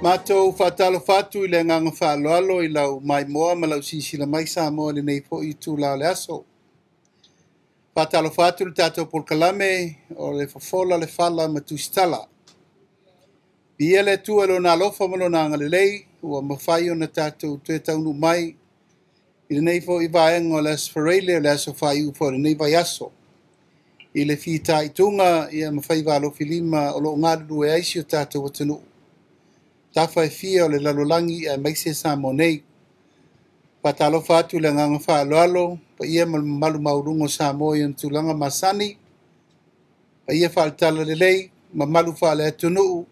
Matou faatalofa atu i le agaga faaaloalo i lau maimoa ma lau silasila mai Samoa i lenei foi itula o le aso. Faatalofa atu le tatou polokalame o le Fofola le Fala ma Tusitala. Viia le Atua i Lona alofa ma Lona agalelei ua mafai ona tatou toe taunuu mai i lenei foi vaega o le Aso Faraile o le aso faaiu foi o lenei vaiaso. I le fitaituga ma faiva alofilima o lo o galulue ai si o tatou atunuu, tafa e fia o le lalolagi aemaise Samoa nei. Faatalofa atu i le agaga faaaloalo, paia ma le mamalu maualuga o Samoa i ona tulaga masani, paia faale-Talalelei, mamalu faale-atunuu,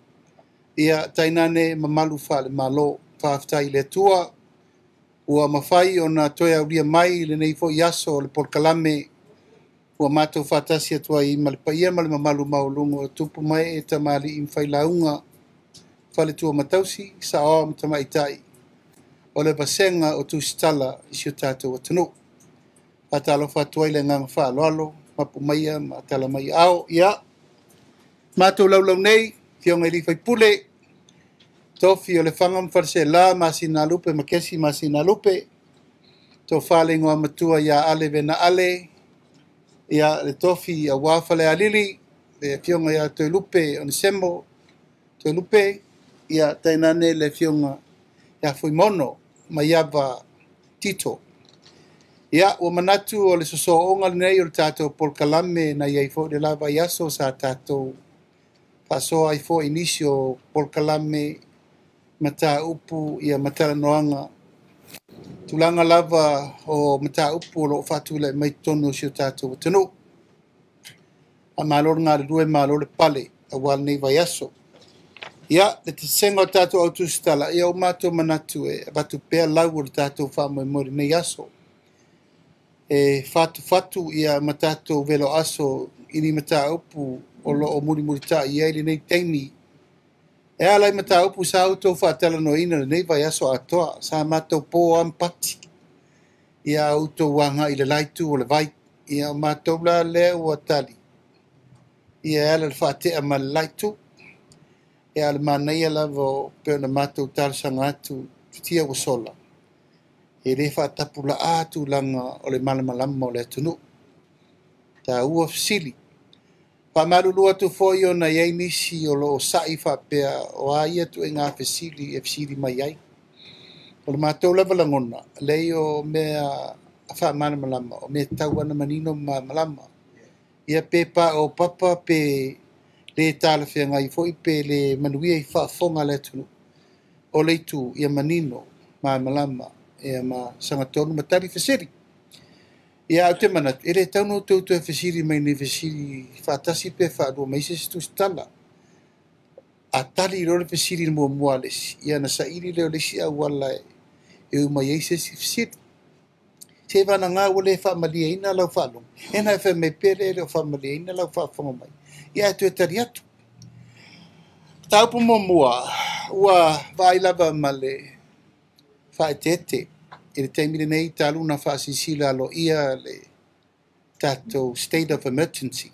ia tainane mamalu faale-Malo. Faafetai i le Atua ua mafai ona toe aulia mai lenei foi aso o le polokalame ua matou faatasi atu ai ma le paia ma le mamalu maualuga o tupu mae e tamalii ma failauga, faletua matausi, saoa ma tamaitai o le vasega o Tusitala i si o tatou atunuu. Faatalofa atu ai le agaga faaaloalo, mapu maia ma tala mai ao. Ia, matou laulau nei, Afioga i sui usufono, tofi o Lefaga ma Faleaseela, Masinalupe ma Kesi Masinalupe, tofa le igoa matua ia Ale Vena Ale, ia le tofi aua Falealili, le Afioga ia Toelupe Onesemo, Toelupe, ia tainane le Afioga ia Fuimaono Maiava Tito. Ia, ua manatu o le sosooga lenei o le tatou polokalame na i ai foi le la vaiaso sa tatou faasoa ai foi i nisi o polokalame, mataupu, ia ma talanoaga, tulaga lava o mataupu o lo o faatulai mai totonu o si o tatou atunuu. Faamalo le galulue, malo le pale aua lenei vaiaso. Ia, le tasega o tatou au tusitala, ia ua matou manatu e avatu pea lau o le tatou faamoemoe i lenei aso. E fatufatu ia ma tatou velo aso i ni mataupu o lo o mulimulitai i ai lenei taimi. E ala i mataupu sa outou faatalanoaina lenei vaiaso atoa, sa matou po lava ma pati. Ia outou agai i le la itu o le vai. Ia o matou la lea ua tali, ia e ala i le faatea ma le la itu. Ia o le manaia lava o pei ona matou talosaga atu futia ua sola, e le faatapulaa tulaga o le malamalama o le atunuu. Taua fesili. Faamalulu atu foi ona i ai nisi o lo o sa'i faapea o a ia ituaiga fesili e fesili mai ai. O le matou lava lagona, leai o mea faamalamalama, o mea tau ana manino ma malamalama. Ia pe pa o papa, pe le talafeagai foi, pe le manuia i faafofoga a le atunuu. O le itu, ia manino, malamalama, ia ma sagatonu ma tali fesili. Ia au te manatu, e le tatau ona outou toe fesili mai nei fesili faatasi pe faalua mai se isi tusitala. A tali loa le fesili muamua a le isi, ia na saili lea o le isi auala e umai ai se isi fesili. Se vanaga ua le faamalieina lau faalogo, e na e fai mai pea le le o faamalieina lau faafofoga mai. Ia ae toe tali atu. Mataupu muamua, ua vaai lava ma le faaeteete i le taimi lenei talu na faasilasila aloaia le tatou state of emergency.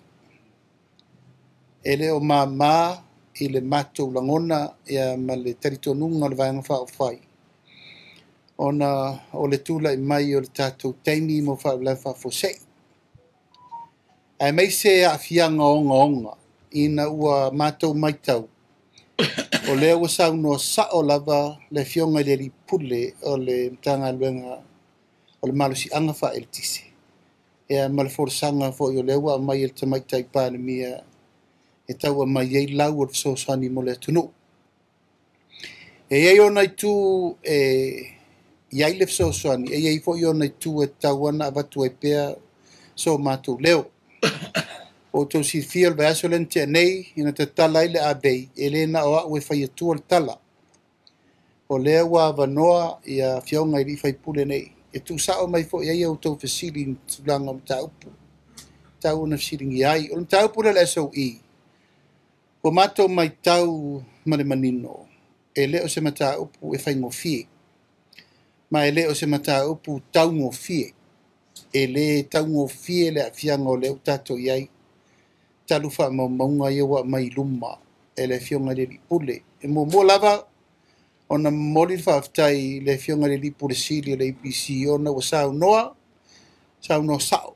E le o mama i le matou lagona ia ma le talitonuga o le Vaega Faaupufai ona o le tulai mai o le tatou taimi mo faalavelave faafuasei. Aemaise aafiaga ogaoga ina ua matou matau, o lea ua saunoa sao lava le Afioga i le Alii Pule o le Matagaluega o le Malosiaga Faaeletise, ia ma le folasaga foi o lea ua aumai e le Tamaitai Palemia e tau aumai ai lau o le fesoasoani mo le atunuu. E i ai ona itu e i ai le fesoasoani, e i ai foi ona itu e tatau ona avatu ai pea so matou leo. O outou silafia o le vaiaso lea na tea nei, ina tatala ai le avei, e le na o au e fai atua le tala. O lea ua avanoa ia afioga i sui usufono nei, e tuusao mai foi ai outou fesili i tulaga o mataupu tau ona fesiligia ai. O le mataupu lea o le SOE, ua matou matau ma le manino, e le o se mataupu e faigofie, ma e le o se mataupu taugofie. E le taugofie le aafiaga o lea ua tatou i ai, talu faamaumauga ia ua aumai i luma e le Afioga i le Alii Pule. E muamua lava, Ona momoli le faafetai i le Afioga i le Alii Pule Sili o le EPC ona ua saunoa, saunoa sao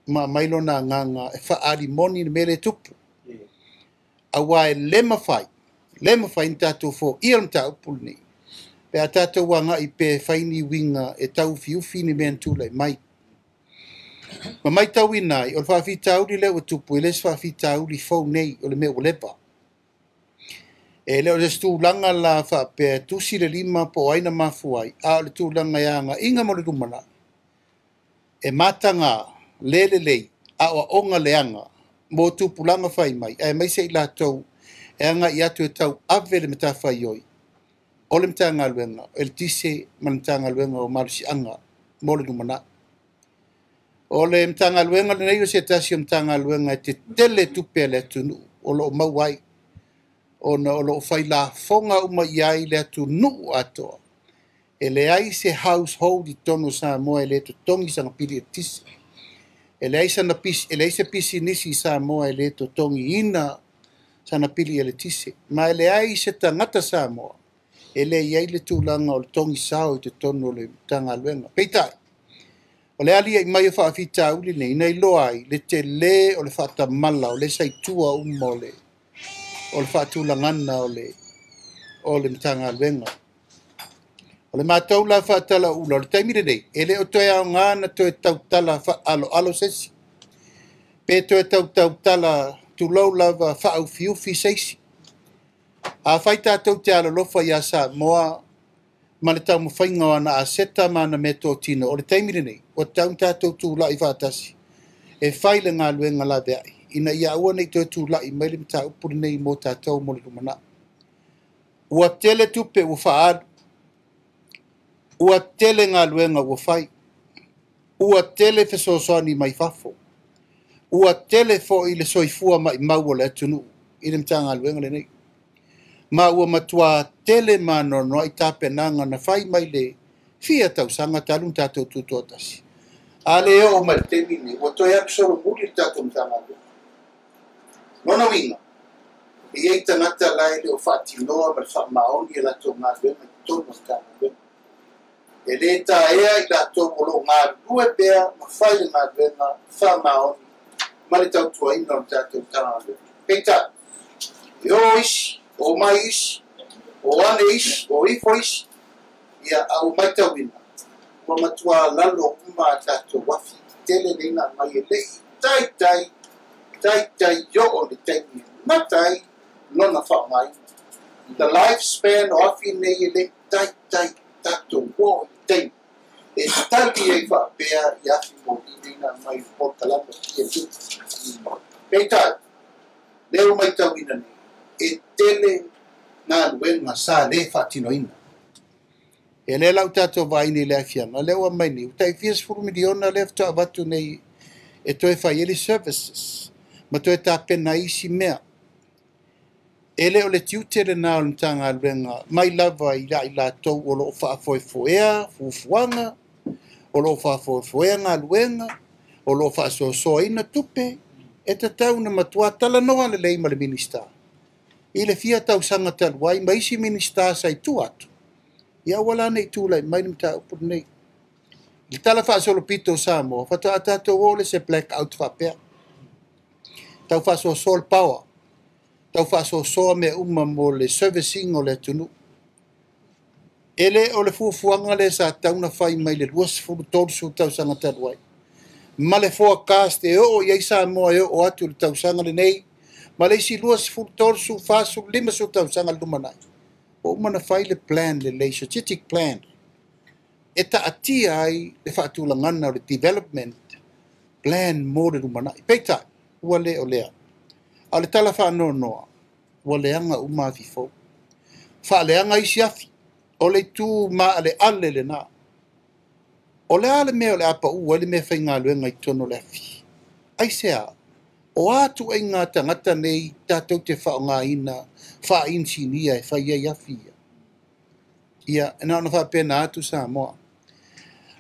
ma aumai lona agaga e faaali moni le mea lea e tupu. Aua e le mafai, le mafai ona tatou foia le mataupu lenei pe a tatou agai pea e fai ni uiga e tauufiufi ni mea na tulai mai. Ma matauina ai, o le faafitauli lea ua tupu, e le o se faafitauli fou nei, o le mea ua leva. E le o se tulaga la faapea e tusi le lima po o ai na mafua ai, a o le tulaga e agaiga mo le lumanai, e mataga le lelei aoaoga leaga mo tupulaga fai mai, aemaise i latou e agai atu e tauave le matafaioi o le Matagaluega o Eletise ma le Matagaluega o Malosiaga mo le lumanai. O le Matagaluega lenei o se tasi o Matagaluega e tetele tupe a le atunuu o lo o maua ai, ona o lo o fai lafoga uma i ai le atunuu atoa. E leai se household i totonu o Samoa e le totogi sana pili eletise. E leai se pisinisi i Samoa e le totogiina sana pili eletise. Ma e leai se tagata Samoa e le i ai le tulaga o le togi sao i totonu o le Matagaluega. Peitai, o le aliae mai o faafitauli nei, na iloa ai le tele o le faatamala o le saitua uma o le faatulagana o le Matagaluega. O le matou la faatalaula, o le taimi lenei, e le o toe aoga na toe tautala faaloalo se isi, pe toe tautautala tulou lava faaufiufi se isi. Afai tatou te alolofa ia Samoa ma le taumafaiga o ana aseta ma ana meatotino, o le taimi lenei, ua tatau tatou tulai faatasi e fai le galuega laveai, ina ia aua nei toe tulai mai le mataupu lenei mo tatou mo le lumanai. Ua tele tupe ua faaalu, ua tele galuega ua fai, ua tele fesoasoani mai fafo, ua tele foi le soifua maimau o le atunuu i le Matagaluega lenei. Ma ua matua tele maanoanoa i tapenaga na fai mai le fia tausaga talu na tatou tutoatasi. A le oo mai le taimi lenei, ua toe alu solomuli le tatou Matagaluega. Lona uiga, e i ai tagata la e le o faatinoa ma le faamaoni e latou galuega i totonu o le Matagaluega. E le taea i latou o lo o galulue pea ma fai le galuega faamaoni ma le tautuaina o le tatou Matagaluega. Peitai, e o isi, o mai isi, o ane isi, o ifo isi, ia a ua matauina, ua matua lalo uma a tatou afi tele nei na mai e lei taitai, taitai oo le taimi e mata ai lona faaaogaina. The lifespan o afi nei e lei taitai tatou oo i le taimi e tali ai faapea i afi moli nei na mai i polokalame o PMU. Peitai, lea ua matauina nei, e tele galuega sa le faatinoina. E lea lau tatou vaai nei i le afiaga, lea ua mai nei, ua tai fia $10 miliona lea faatoa avatu nei e toe fai ai le services ma toe tapena ai isi mea. E le o le tiute lena o le Matagaluega mai lava i latou o lo o faafoefoea fuafuaga, o lo o faafoefoea galuega, o lo o faasoasoaina tupe, e tatau ona matua talanoa lelei ma le Minisita. I le fia tausaga talu ai ma isi Minisita sa i tua atu, ia aua la nei tulai mai le mataupu lenei. I le tala faasolopito o Samoa, faatoa tatou oo le se blackout faapea. Tau faasoasoa le power, tau faasoasoa mea uma mo le servicing o le atunuu. E le o le fuafuaga lea sa tatau ona fai mai le 20, 30 tausaga talu ai. Ma le forecast e oo i ai Samoa e oo atu i le tausaga lenei, ma le isi 20, 30, 40, 50 tausaga le lumanai. Ua uma na fai le plan lelei, strategic plan, e taatia ai le faatulagana o le development plan mo le lumanai. Peitai, ua le o lea. A o le tala faanoanoa, ua leaga uma afi fou. Faaleaga isi afi, o le itu maaleale lena. O le a le mea o le apaua ai le mea faigaluega i totonu o le afi. Aisea, o atu ai ngā tagata nei tatou te faaaogaina faa-inisinia e fai ai afi ia. Ia, na ona faapena atu Samoa.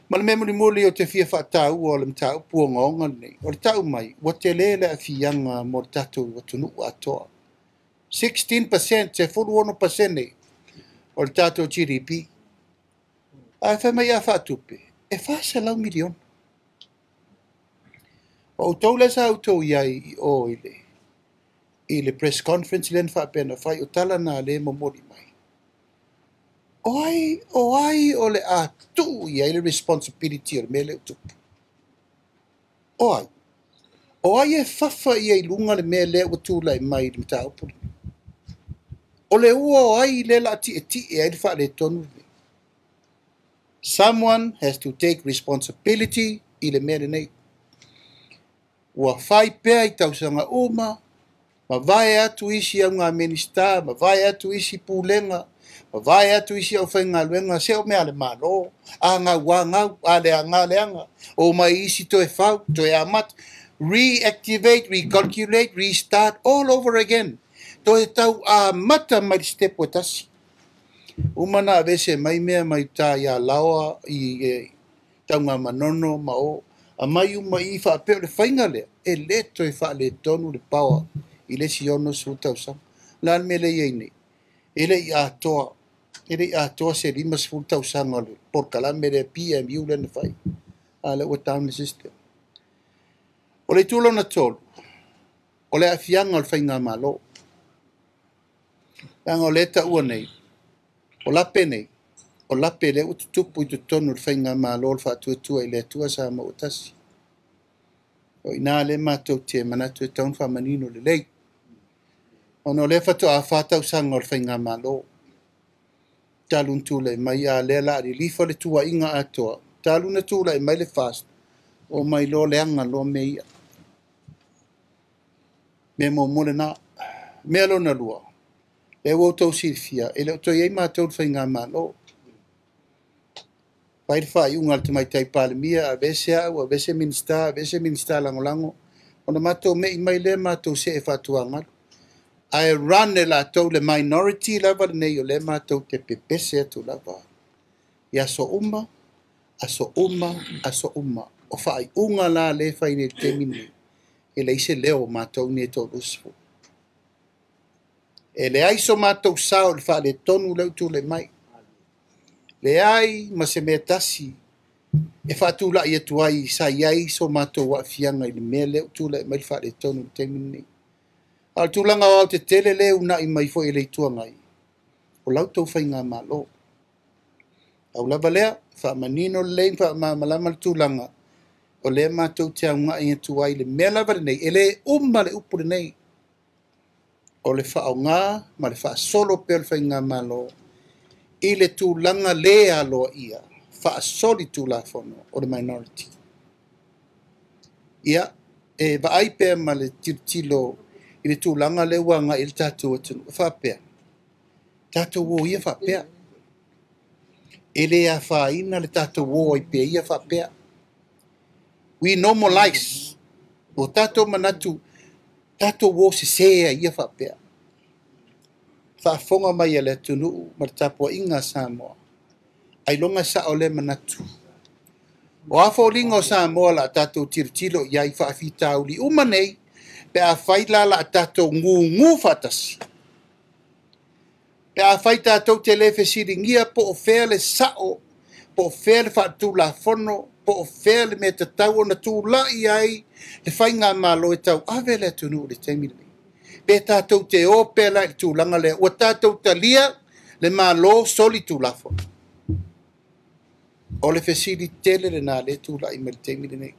Ma le mea mulimuli o te fia faataua o le mataupu ogaoga lenei, o le tau mai, ua tele le aafiaga mo le tatou atunuu atoa. 16%, 16% O le tatou GDP. Ae fai mai a faatupe, e $400 miliona. O outou lea sa outou i ai i o i le press conference lea na faapea na fai, o tala na lea e momoli mai. O ai o le a tuu i ai le responsibility o le mea lea ua tupu? O ai? O ai e fafa ia i luga le mea lea ua tulai mai i le mataupu lenei? O le ua o ai lea o le a tietie ai le faaletonu lenei? Someone has to take responsibility i le mea lenei. Ua fai pea i tausaga uma, mavae atu isi auga Minisita, mavae atu isi pulega, mavae atu isi aufaigaluega, se o mea a le Malo, a gau a gau, a leaga a leaga, o mai isi toe fau, toe amata. Reactivate, recalculate, restart all over again. Toe tau amata mai le step e tasi. Uma na aveese mai mea mai uta ia Laoa i Tanugamanono ma o. Aumai uma i faapea o le faiga lea, e le toe faaletonu le power i le isi 60 tausaga. O le a le mea lea e i ai nei? E le i atoa, e le i atoa se 50 tausaga o le polokalame lea PMU lea na fai. A lea ua down le system. O le itu lona tolu, o le aafiaga o le faigamalo. Leaga o lea e taua nei, o lape nei, o lape lea ua tutupu i totonu o le faigamalo o le Faatuatua i le Atua Samoa ua Tasi. O i ina lea matou te manatu e tatau ona faamanino lelei. Ona o lea faatoa 4 tausaga o le faigamalo. Talu ona tulai mai a lea o le a lilifa le tuuaiga atoa. Talu ona tulai mai le FAST, o mai loa leaga loa mea ia. Mea muamua lena. Mea lona lua, lea ua outou silafia, e le o toe i ai matou i le faigamalo. Fai le faaiuga a le Tamaitai Palemia, aveese au, aveese Minisita, aveese Minisita Lagolago, ona matou mei mai lea matou see faatuagalu. Ae run e latou le minority lava lenei o lea matou te pepese atu lava. I aso uma, aso uma, aso uma. O faaiuga la lea e fai nei i le taimi lenei, e leai se leo o matou nei e 30. E leai so matou sao i le faaletonu lea ua tulai mai. Leai ma se mea tasi e faatulai atu ai sa i ai so matou aafiaga i le mea lea ua tulai mai le faaletonu i le taimi lenei. A o le tulaga aoaotetele lea e uunai mai foi e le Itu Agai, o la outou faigamalo. Pau lava lea, faamanino lelei ma faamalamalama le tulaga o lea matou te augai atu ai i le mea lava lenei, e le uma le upu lenei, o le faaaoga ma le faasolo pea o le faigamalo i le tulaga le aloaia, faasoli tulafono o le minority. Ia, e vaai pea ma le tilotilo i le tulaga lea ua agai i le tatou atunuu, e faapea, tatou o ia faapea. E le afaina le tatou o ai pea ia faapea. We normalize. O tatou manatu, tatou o sese ai ia faapea. Faafofoga mai a le atunuu ma le tapuaiga a Samoa. Ailoga sao lea manatu. O a foliga o Samoa la tatou tilotilo i ai faafitauli uma nei, pe a fai la la tatou gugu faatasi. Pe a fai tatou te le fesiligia po o fea le sao, po o fea le faatulafono, po o fea le mea tatau ona tulai ai le faigamalo e tauave le atunuu i le taimi lenei. Pe tatou te o pea la i le tulaga lea, ua tatou talia le malo soli tulafono. O le fesili tele lena lea tulai mai le taimi lenei.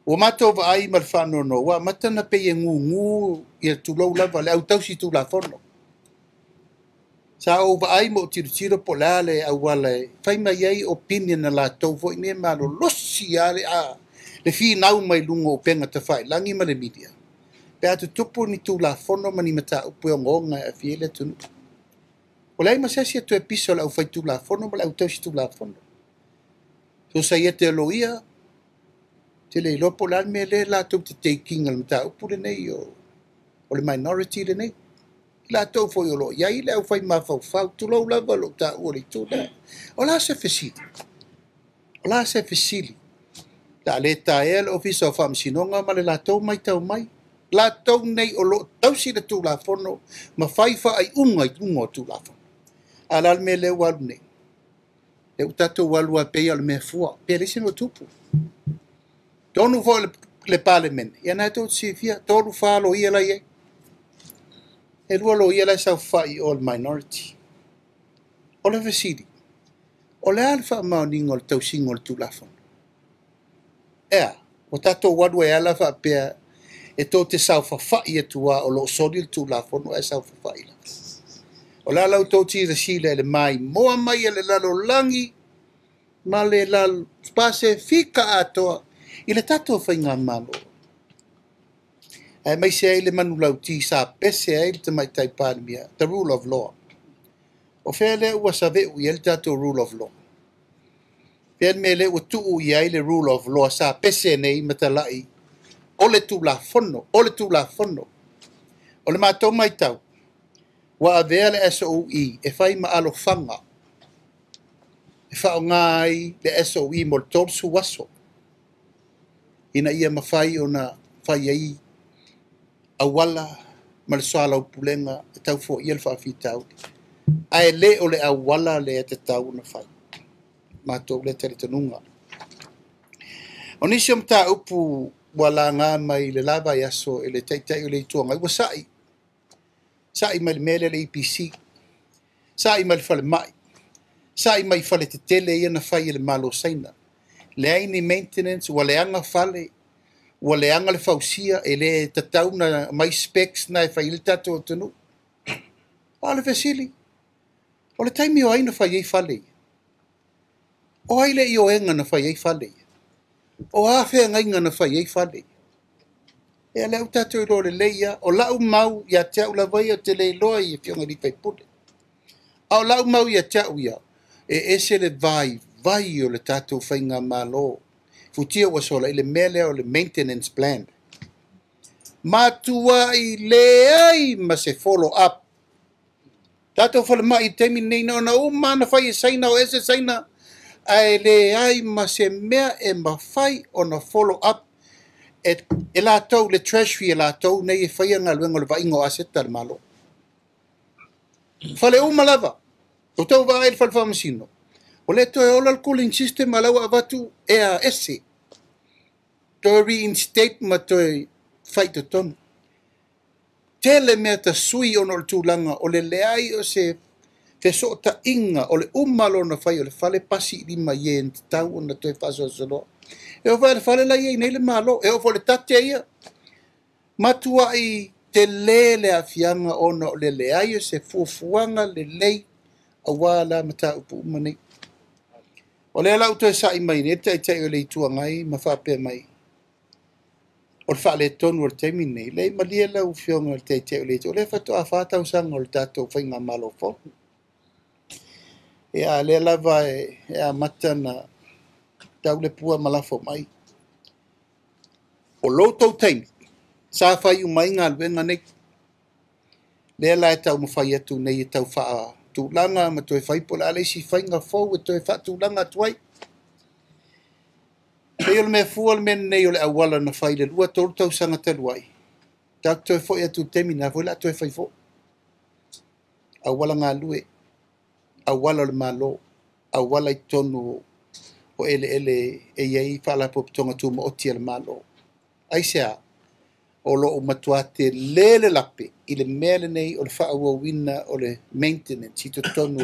Ua matou vaai ma le faanoanoa, ua amata ona pei e gugu ia tulou lava le autausi tulafono. Sa ou vaai ma ou tilotilo po o le a le auala e fai mai ai opinion a latou foi nei malolosi lava le finau mai luga o upega tafailagi ma le media. Pe a tutupu ni tulafono ma ni mataupu e ogaoga e aafia ai le atunuu. O leai ma se isi e toe pisa o le aufai tulafono ma le autausi tulafono. Sosaiete o loia, te le iloa po o le a le mea lea latou te take ina le mataupu lenei o le minority lenei. I latou foi o lo o i ai le aufai mafaufau, tulou lava lou taua o le itu lea. O le a se fesili? O le a se fesili? O le a le taea le Ofisa o Faamasinoga ma le latou matau mai. Latou nei o lo o tausi le tulafono ma fai faaiuga i luga o tulafono. A o le a le mea lea ua alu nei? Lea ua tatou alu lava pei lava o le mea fua, pe leai se mea o tupu. Tonu foi le Palemene, ia na tou te silafia, 3, 4 loia la e i ai. E 2 loia la e saofafai i o le minority. O le fesili, o le a le faamaoniga o le tausiga o le Tulafono? Ea, ua tatou alu ai lava la faapea e tou te saofafai atu lava o lo o soli le Tulafono ae saofafai lava. O le a la outou silasila i le maimoa mai a le lalolagi ma le Pasefika atoa i le tatou faigamalo, aemaise ai le manulauti sa pese ai le Tamaitai Palemia, the rule of law. O fea lea ua saveu i ai le tatou rule of law? Fea le mea lea ua tuu i ai le rule of law sa pese nei ma talai o le Tulafono, o le Tulafono. O le matou matau, ua avea le SOE e fai ma alofaga e faaaoga ai le SOE mo le 30 aso ina ia mafai ona fai ai auala ma le soalaupulega e tau foia le faafitauli. Ae le o le auala lea e tatau ona fai. Matou lea talitonuga. O nisi o mataupu ua laga mai le la vaiaso e le Taitai o le Itu Agai, ua sa'i, sa'i mai le mea lea le EPC, sa'i mai le falemai, sa'i mai fale tetele ia na fai e le Malo o Saina. Leai ni maintenance, ua leaga fale, ua leaga le fausia, e le tatau na mai specs na e fai ai le tatou atunuu. A o le fesili, o le taimi o ai na fai ai fale ia? O ai le ioega na fai ai fale ia? O a feagaiga na fai ai fale ia? Ia lea ua tatou iloa lelei lava. O lau mau ia te au lava ia, ou te le iloa i Afioga i sui usufono. A o lau mau ia te au ia, e ese le vaivai o le tatou faigamalo. Futia ua sola i le mea lea o le maintenance plan. Matuai leai ma se follow up. Tatou falemai i le taimi lenei, na ona uma na fai e Saina, o ese Saina, ae leai ma se mea e mafai ona follow up e latou le treasury e latou nei e faia galuega o le vaaiga o aseta a le Malo. Fale uma lava, o tau vaai le fale faamasino, o le toe ola le cooling system a la ua avatu ea ese, toe reinstate ma toe fai totonu. Tele mea tasui ona o le tulaga o le leai o se fesootaiga o le uma lona fai o le fale pasi i lima i e na tatau ona toe faasoasoloa. E oo foi i le fale la i ai nei le Malo, e oo foi i le tate ia. Matuai tele le aafiaga ona o le leai o se fuafuaga lelei aua la mataupu uma nei. O lea la ua toe sa'i mai nei le Taitai o le Itu Agai ma faapea mai, o le faaletonu o le taimi lenei, leai malie lau Afioga i le Taitai o le Itu, o lea faatoa 4 tausaga o le tatou faigamalo fou. Ia, a lea lava e amata na tau le pua ma lafo mai. O lo outou taimi, sa fai uma ai galuega nei. Lea la e taumafai atu nei e tau faatulaga ma toe fai po o le a le isi faiga fou e toe faatulaga atu ai. Pei o le mea fua le mea lenei o le auala na fai le 2, 3 tausaga talu ai. Tatou toe foi atu i le taimi na foi le a toe fai foi. Auala galue, auala o le Malo, auala i totonu o eleele e i ai faalapotopotoga tumaoti a le Malo. Aisea, o lo o matua tele le lape i le mea lenei o le faaauauina o le maintenance i totonu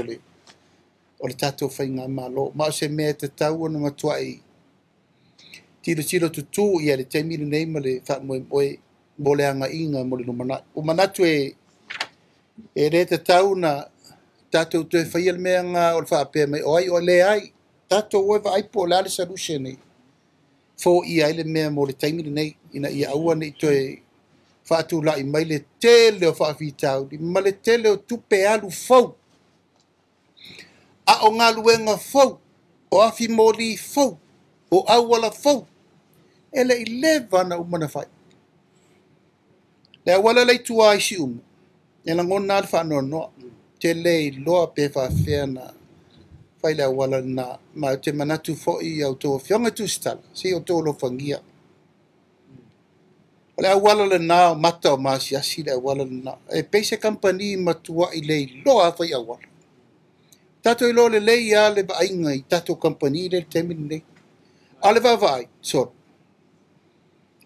o le tatou faigamalo. Ma o se mea e tatau ona matuai tilotilo tutū i le taimi lenei ma le faamoemoe mo le agaiga mo le lumanai. Ua manatu e le tatau na tatou toe faia le mea nga o le faapea mai o ai o leai. Tatou o e vaai po o le a le solution nei. Foia ai le mea mo le taimi lenei ina ia aua ne i toe faatulai mai le tele o faafitauli ma le tele o tupe alu fou. A o galuega fou, o afi moli fou, o auala fou, e le i leva na uma na fai. Le auala le i tua i Siumu, e lagona le faanoanoa, te le iloa pe faafefea na fai le auala lena. Ma ou te manatu foi i a outou afioga i Tusitala, se i outou alofagia. O le auala lena o mata o maasiasi le auala lena. E pei se kamupani matuai le iloa fai auala. Tatou iloa lelei lava le vaaiga i tatou kamupani lea i le taimi lenei. A o le vaavaai, solo,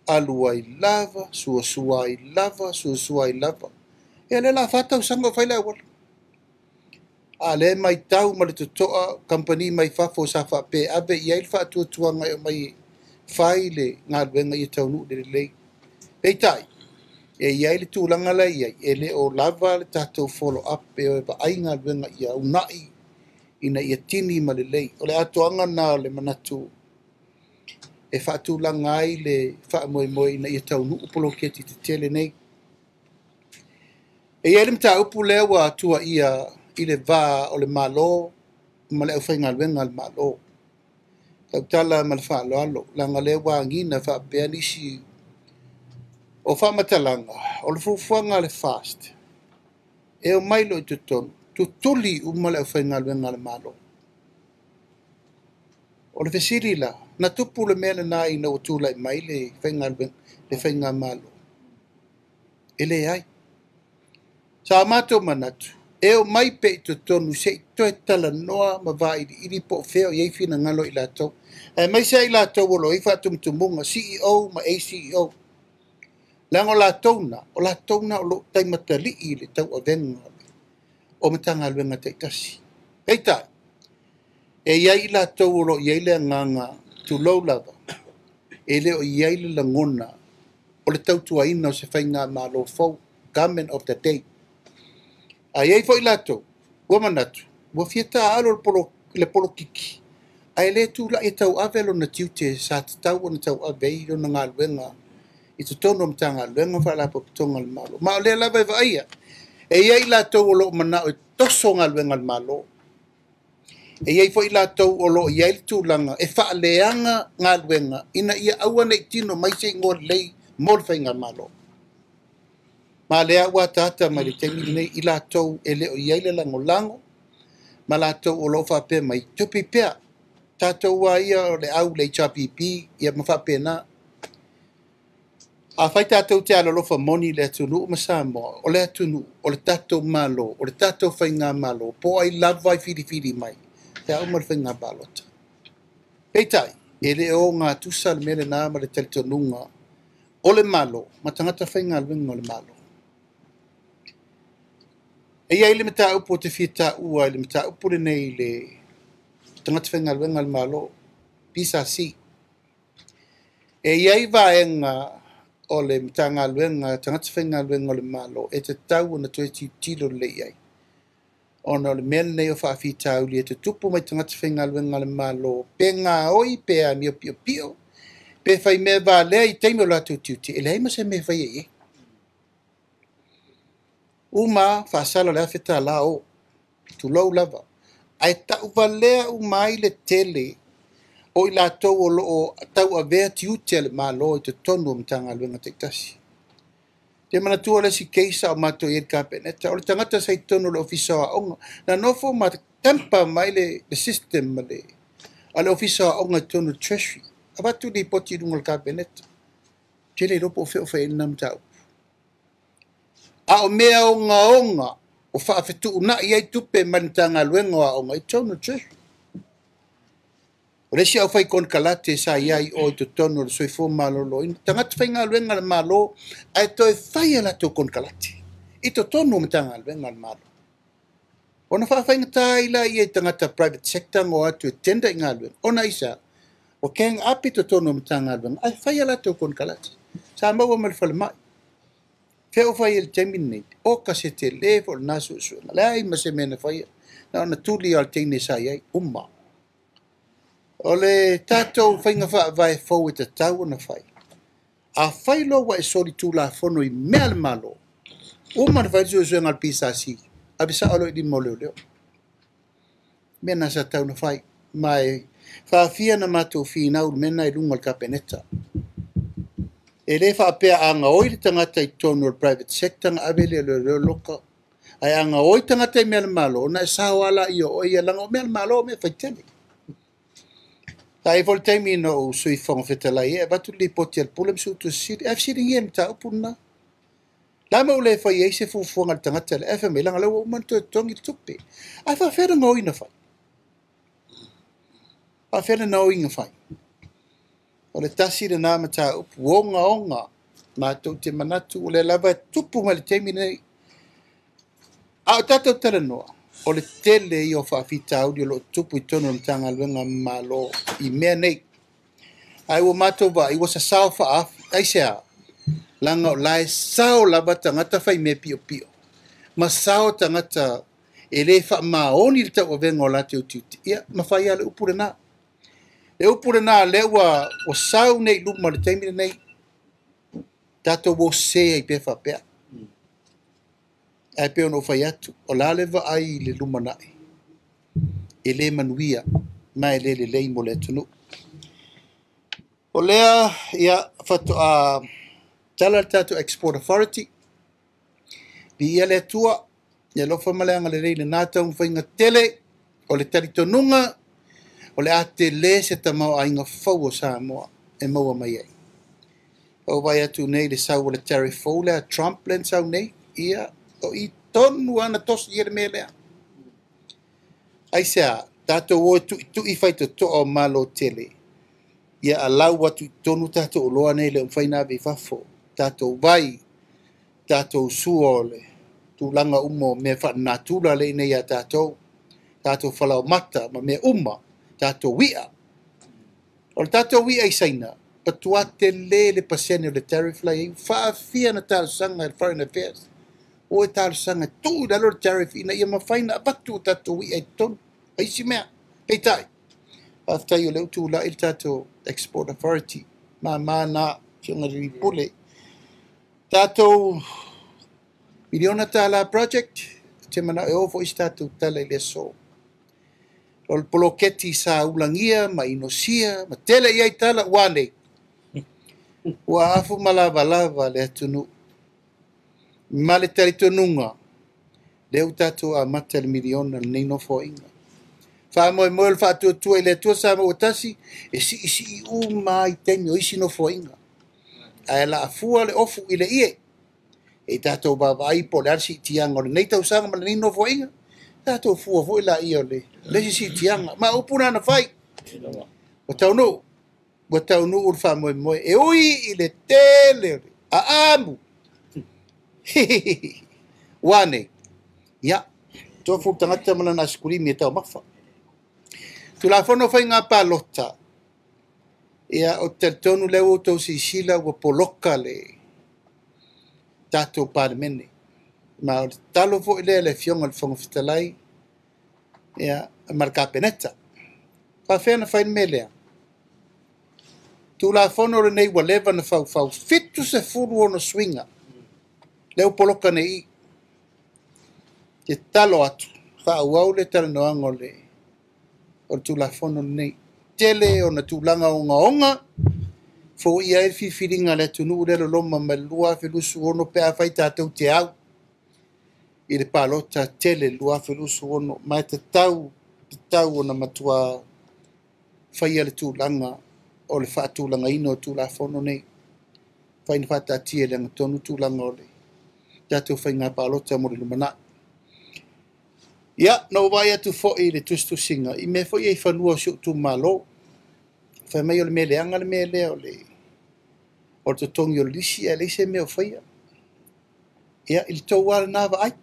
alu ai lava, suasua ai lava, suasua ai lava. Ia lea o le a 4 tausaga o fai le auala. A o lea e matau ma le totoa kamupani mai fafo sa faapea e ave i ai le faatuatuaga e aumai e fai le galuega ia taunuu lelei. Peitai, e i ai le tulaga la e i ai, e le o lava le tatou follow up e o e vaai galuega ia uunai ina ia tini ma lelei. O le atoaga lena o le manatu e faatulaga ai le faamoemoe ina ia taunuu poloketi tetele nei. E i ai le mataupu lea ua tuuaia i le va o le Malo ma le aufaigaluega a le Malo. Tautala ma le faaaloalo, leaga o lea ua agiga faapea nisi o faamatalaga, o le fuafuaga a le FAST, e omai loa i totonu, tutuli uma le aufaigaluega a le Malo. O le fesili la, na tupu le mea lena ina ua tulai mai le faigaluega, le faigamalo? E leai. Sa matou manatu, e omai pea i totonu se i toe talanoa ma vailiili po o fea o i ai finagalo o i latou. Aemaise ai latou o lo o i ai faatumutumuga, CEO ma ACEO. Leaga o latou na, o latou na o lo o taimatalii i le tauavega o Matagaluega taitasi. Peitai, e i ai i latou o lo o i ai le agaga tulou lava, e le o i ai le lagona o le tautuaina o se faigamalo fou, government of the day. A i ai foi latou ua manatu, ua fia taaalo le polokiki, ae le tulai e tauave lona tiute sa tatau ona tauave ai lona galuega i totonu o Matagaluega ma Faalapotopotoga a le Malo. Ma o lea lava e vaaia, e i ai latou o lo o manao e toso galuega a le Malo. E i ai foi latou o lo o i ai le tulaga e faaleaga galuega ina ia aua ne i tino mai se igoa lelei mo le faigamalo. Ma lea ua ataata mai le taimi lenei i latou e le o i ai le lagolago ma latou o lo o faapea mai, tupi pea, tatou a ia o le au le HRPP, ia ma faapena. Afai tatou te alolofa moni i le atunuu ma Samoa, o le atunuu, o le tatou Malo, o le tatou faigamalo, po o ai lava e filifili mai, pe a uma le faiga palota. Peitai, e le o gatusa le mea lena ma le talitonuga o le Malo ma tagata faigaluega o le Malo. E i ai le mataupu o te fia taua i le mataupu lenei i le tagata faigaluega a le Malo, PSC. E i ai vaega o le Matagaluega tagata faigaluega o le Malo e tatau ona toe tilotilo lelei i ai. Ona o le mea lenei o faafitauli e tutupu mai tagata faigaluega a le Malo, pe gaoi, pe amio piopio, pe fai mea valea i taimi o latou tiute, e leai ma se mea e faia i ai. Uma faasala le $1,000 o, tulou lava. Ae tauvalea uma ai le tele o i latou o lo o tauavea tiute a le Malo i totonu o Matagaluega taitasi. Te manatua le isi case a o matou i ai i le Kapeneta, o le tagata sa i totonu o le Ofisa o Aoga, na nofo ma tamper mai le system a le Ofisa o Aoga i totonu o le Treasury. Avatu lipoti i luga o le Kapeneta. Tele iloa po o fea o fai ai lena mataupu. A o mea ogaoga o faafetuunai ai tupe mai le Matagaluega o Aoga i totonu o le Treasury. O le isi au fai konekarate sa i ai o i totonu o le Soifua Maloloina, tagata faigaluega a le Malo, ae toe fai a latou konekarate i totonu o Matagaluega a le Malo. Ona faafaigata ai laia i tagata private sector na o atu e tender i galuega, ona aisea, ua gang up i totonu o Matagaluega, ae fai a latou konekarate. Sa maua ma le falemai. Fea o fai ai i le taimi lenei, o ka se tele foi o lena suesuega. Leai ma se mea na faia, na ona tuli lava o le teine sa i ai, uma. O le tatou faiga faavae fou e tatau ona fai. A fai loa ua e solitulafono i mea a le Malo, uma ona fai le suesuega a le PSC, ave sao loa i lima o leoleo. Mea na sa tatau ona fai. Ma e faafia na matou finau i le mea lena i luga o le Kapeneta. E le faapea a gaoi le tagata i totonu o le private sector na ave lea e leoleo loka. Ae a gaoi tagata i mea a le Malo, ona e sao lava laia o oe ia, leaga o mea a le Malo o mea faitele. Sa i ai foi le taimi na ou Sui Fofoga Fetalai e avatu le lipoti a le Pule ma Suetusi Sili, ae fesiligia le mataupu lena. Le a mea ua le fai ai se fuafuaga a le tagata lea? Ae fai mai, leaga o lea ua uma ona toe totogi le tupe. Ae faapefea le gaoiga fai? Faapefea le gaoiga fai? O le tasi lena mataupu ogaoga matou te manatu o lea lava e tupu mai le taimi lenei. A o tatou talanoa, o le tele ia o faafitauli o lo o tupu i totonu o le Matagaluega a Malo i mea nei. Ae ua matou vaai ua sasao faaafi. Aisea? Leaga o la e sao lava tagata faimea piopio ma sao tagata e le faamaoni le tauavega o latou tiute. Ia, ma fai lava le upu lena. Le upu lena lea ua sau nei i luma i le taimi lenei, tatou o sese ai pea faapea. Ae pei ona ou fai atu, o le a le vaai i le lumanai, e le manuia ma e le lelei mo le atunuu. O lea, ia, faatoa tala le tatou Export Authority, viia le Atua, le alofa ma le agalelei i lena taumafaiga tele. O le talitonuga, o le a tele se tamaoaiga fou o Samoa e maua mai ai. Ua vaai atu nei i le sau o le tariff fou lea a Trump lea na sau nei, ia, o i tonu lava na tosi ai le mea lea. Aisea? Tatou o e tuitui faitotoa o Malo tele, ia alau atu i totonu tatou oloa nei le mafai ona ave i fafo, tatou vai, tatou sua o le tulaga uma o mea faalenatura lea i inei ia tatou, tatou falaomata ma mea uma, tatou i'a. O le tatou i'a i Saina, matua tele le pasene o le tariff la e i ai, faafia na talosaga e le Foreign Affairs. O e talosaga e tuu i lalo le tariff ina ia mafai ona avatu o tatou i'a i totonu. O isi mea, peitai, faafetai o lea ua tulai le tatou Export Authority, mama na, Afioga i le Alii Pule. Tatou miliona tala project, ou te manao e oo foi se tatou tala i le aso. O le poloketi sa ulagia ma inosia ma tele i ai tala ua nei. Ua afu ma lavalava le atunuu. Ma le talitonuga, lea ua tatou amata le miliona lenei nofoaiga. Faamoemoe o le faatuatua i le Atua Samoa ua tasi, e siisii uma ai taimi o isi nofoaiga. Ae laafua le ofu i le ie. E tatou vaavaai po o le a le siitiaga o lenei tausaga ma lenei nofoaiga, tatou fua foi laia o le isi siitiaga. Ma upu na na fai, ua taunuu le faamoemoe. E ui i le tele o le aamu. Ua nei, ia, tofu le tagata ma lana asikulimi e taumafa. Tulafono faiga palota, ia, o te talitonu lea ua outou silasila ua poloka le tatou Palemene. Ma o le tatalo foi lea i le Afioga i le Fofoga Fetalai, ia, ma le Kapeneta. Faafefea ona fai le mea lea? Tulafono lenei ua leva ona faufau, 76 suiga, lea ua poloka nei i. Te tatalo atu, faaauau le talanoaga o le Tulafono lenei. Tele ona tulaga ogaoga, foia ai le filifiliga a le atunuu lea loloma mai le 2026 pe afai tatou te au i le palota tele 2026. Ma e tatau ona matua faia le tulaga o le faatulagaina o Tulafono nei. Fai na faataatia i le agatonu tulaga o le tatou faiga palota mo le lumanai. Ia, na ou vaai atu foi i le tusitusiga, i mea foi e i fanua o si ou itumalo. Fai mai o le mea leaga le mea lea o le totogi o le lisi, ae leai se mea o faia. Ia, i le tou lava lena vaai.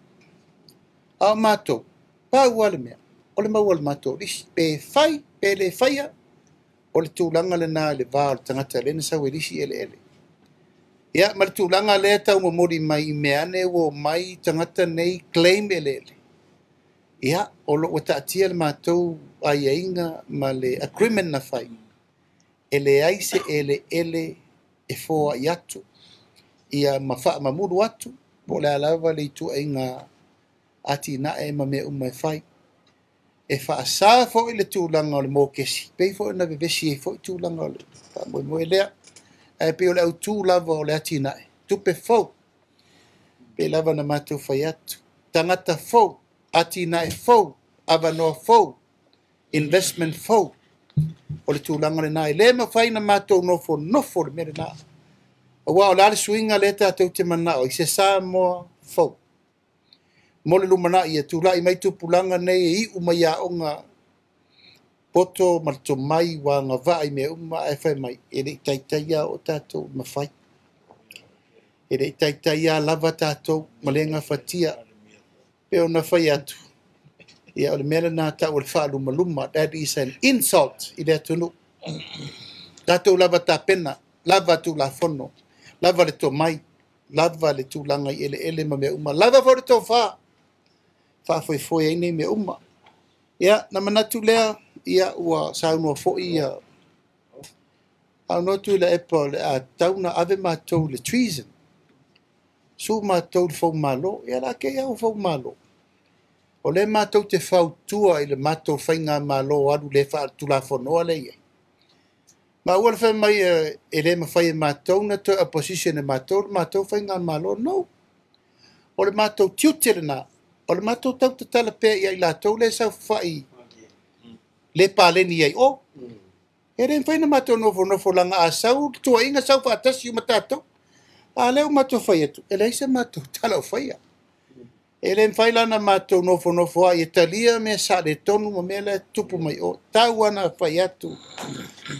A o matou, pau lava le mea, o le maua o le matou lisi. Pe fai, pe le faia, o le tulaga lena i le va o le tagata lea na sau e lisi eleele. Ia, ma le tulaga lea tau momoli mai i mea ane ua omai tagata nei claim eleele. Ia, o lo o taatia le matou aiaiga ma le agreement na fai. E leai se eleele e foai atu, ia ma faamamulu atu, po o le a lava le ituaiga atinae ma mea uma e fai. E faasa foi le tulaga o le mokesi, pei foi ona vevesi ai foi tulaga o le faamoemoe lea. Ae pei o le autu lava o le atinae, tupe fou, pei lava na matou fai atu. Tagata fou, atinae fou, avanoa fou, investment fou. O le tulaga lena, e le mafai na matou nofonofo le mea lena. Aua o le a le suiga lea tatou te manao i se Samoa fou. Mo le lumanai e tulai mai tupulaga nei e iu mai aoga poto ma le tomai ua agavaa i mea uma ae fai mai e le i taitai lava o tatou mafai. E le i taitai lava lava tatou ma le gafatia. Pe ona fai atu, ia o le mea lena tau o le faalumaluma. That is an insult i le atunuu. Tatou lava tapena, lava Tulafono, lava le tomai, lava le tulaga i eleele ma mea uma, lava foi le tofa, faafoefoe ai nei mea uma. Ia, na manatu lea, ia ua saunoa foi ia saunoa Tuilaepa o le a tatau ona ave matou i le treason. Sue matou i le foumalo. Ia o le a te i lava ua foumalo. O lea matou te fautua i le matou faigamalo alu le faatulafonoa lea e i ai. Ma ua le fai mai e le mafai e matou ona toe opposition e matou le matou faigamalo. No. O le matou tiute lena. O le matou tautatala pea ia i latou lea e saofafai le paleni ai o. E le mafai ona matou nofonofo laga a sau le tuuaiga sau faatasi uma tatou. A lea ua matou fai atu, e leai se matou tala o faia. E le mafai la ona matou nofonofo ai e talia mea saaletonu ma mea la e tupu mai o. Tau lava na fai atu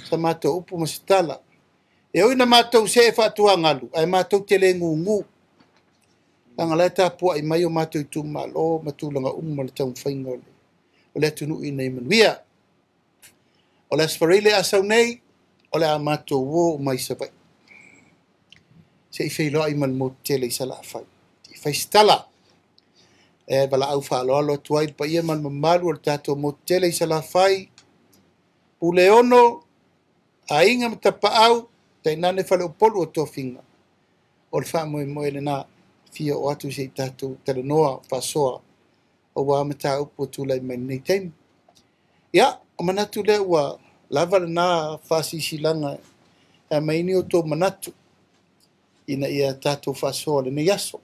sa matou upu ma se tala. E ui na matou see faatuagalu, ae matou te le gugu. Leaga o la e tapuai mai o matou itumalo ma tulaga uma o le taumafaiga o le atunuu ina ia manuia. O le Aso Faraile a sau nei, o le a matou o uma i Savaii. Se i feiloai ma le motu tele i Salafai. Se i fai se tala. E valaau faaaloalo atu ai le paia ma le mamalu o le tatou motu tele i Salafai, Puleono, Aiga ma Tapaau, tainane Faleupolu o Tofiga. O le faamoemoe lena, fia oo atu se i tatou talanoa faasoa aua mataupu ua tulai mai lenei taimi. Ia, o manatu lea ua lava lena faasisilanga e aumai ni outou manatu ina ia tatou faasoa lenei aso.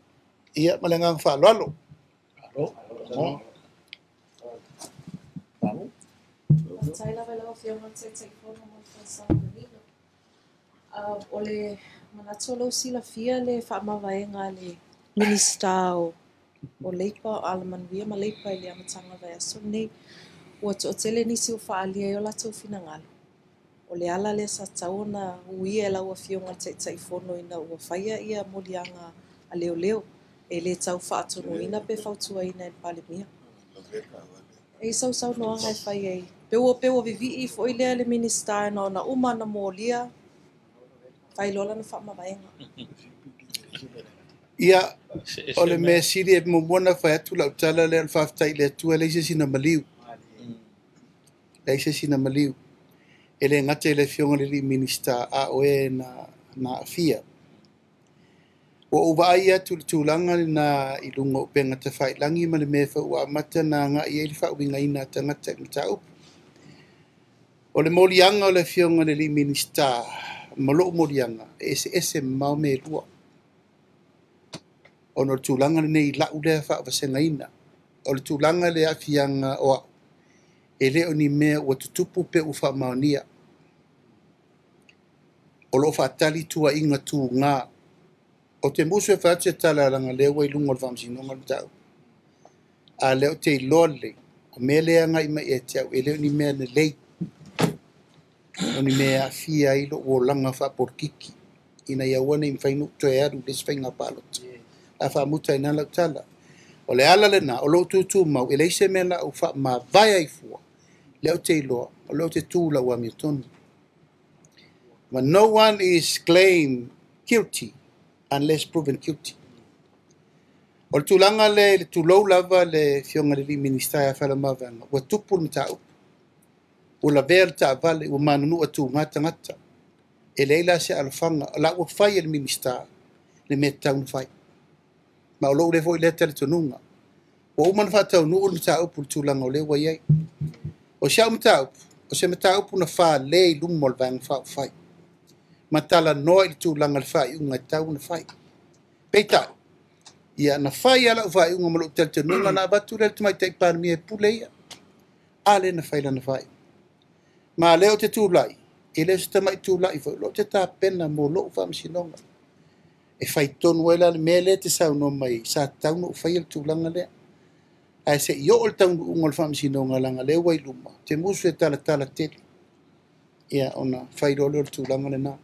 Ia, ma le agaga faaaloalo. Faafetai lava i lau Afioga i le Taitaifono mo le folasaga manino. O le manatu o lea ua silafia le faamavaega a le Minisita o Leipa, o Alamanuia ma Leipa i le amataga o le vaiaso lenei. Ua toatele nisi ua faaalia ai o latou finagalo. O le ala lea sa tatau ona uia e lau Afioga i le Taitaifono ina ua faia ia moliaga a leoleo e le tau faatonuina pe fautuaina e le Palemia. E i sausaunoaga e fai ai. Pe ua vivii foi lea le Minisita na ona uma na molia, fai loa lana faamavaega. Ia, o le mea sili e muamua ona fai atu lau tala lea o le faafetai i le Atua e leai se isi na maliu. Leai se isi na maliu. E le gata i le Afioga i le alii Minisita a o e na aafia. Ua ou vaai atu i le tulaga lena i luga o upega tafailagi ma le mea foi ua amata na agai ai le faauigaina a tagata i le mataupu. O le moliaga o le Afioga i le alii Minisita ma lou moliaga e eseese mamao mea e lua. Ona o le tulaga lenei i lau lea faavasegaina. O le tulaga le aafiaga o au, e le o ni mea ua tutupu pe ua faamaonia. O loo faatali tuuaiga tuga. O te musu e fai atu se tala leaga lea ua i luga o le faamasinoga le mataupu. A lea ou te iloa lelei, o mea lea e agai mai ia te au, e le o ni mea lelei. O ni mea e aafia ai lou olaga faapolokiki, ina ia aua ne i mafai ona ou toe alu i le isi faiga palota. A faamuta ai na lau tala. O le ala lena, o lou tutumau, e leai se mea na ou faamavae ai fua, lea ou te iloa, o lea ou te tu lau amiotonu. But no one is claimed guilty unless proven guilty. O le tulaga lea i le tulou lava le Afioga i le Minisita ia Faleomavaega, ua tupu le mataupu. Ua lavea le taavale, ua manunua tuga tagata. E leai la se alofaga, o la ua fai e le Minisita le mea tatau ona fai. Ma o lou lea foi lea talitonuga. Ua uma ona faataunuu le mataupu i le tulaga o lea ua i ai. O si au mataupu, o se mataupu na fale i luma o le Vaega Faaupufai. Ma talanoa i le tulaga o le faaiuga e tatau ona fai. Peitai, ia na fai lava lau faaiuga ma lou talitonuga na avatu lea i le Tamaitai Palemia e pule ia. A lea na fai lana faaiuga. Ma lea ou te tulai, e le o se tamai tulai foi, o lea ou te tapena mo lou faamasinoga. E fai tonu ai la le mea lea e te saunoa mai ai, sa tatau ona ou faia le tulaga lea. Ae se i oo le taunuuga o le faamasinoga leaga o lea ua i luma, ou te musu e talatala tele, ia ona fai loa lea o le tulaga lena.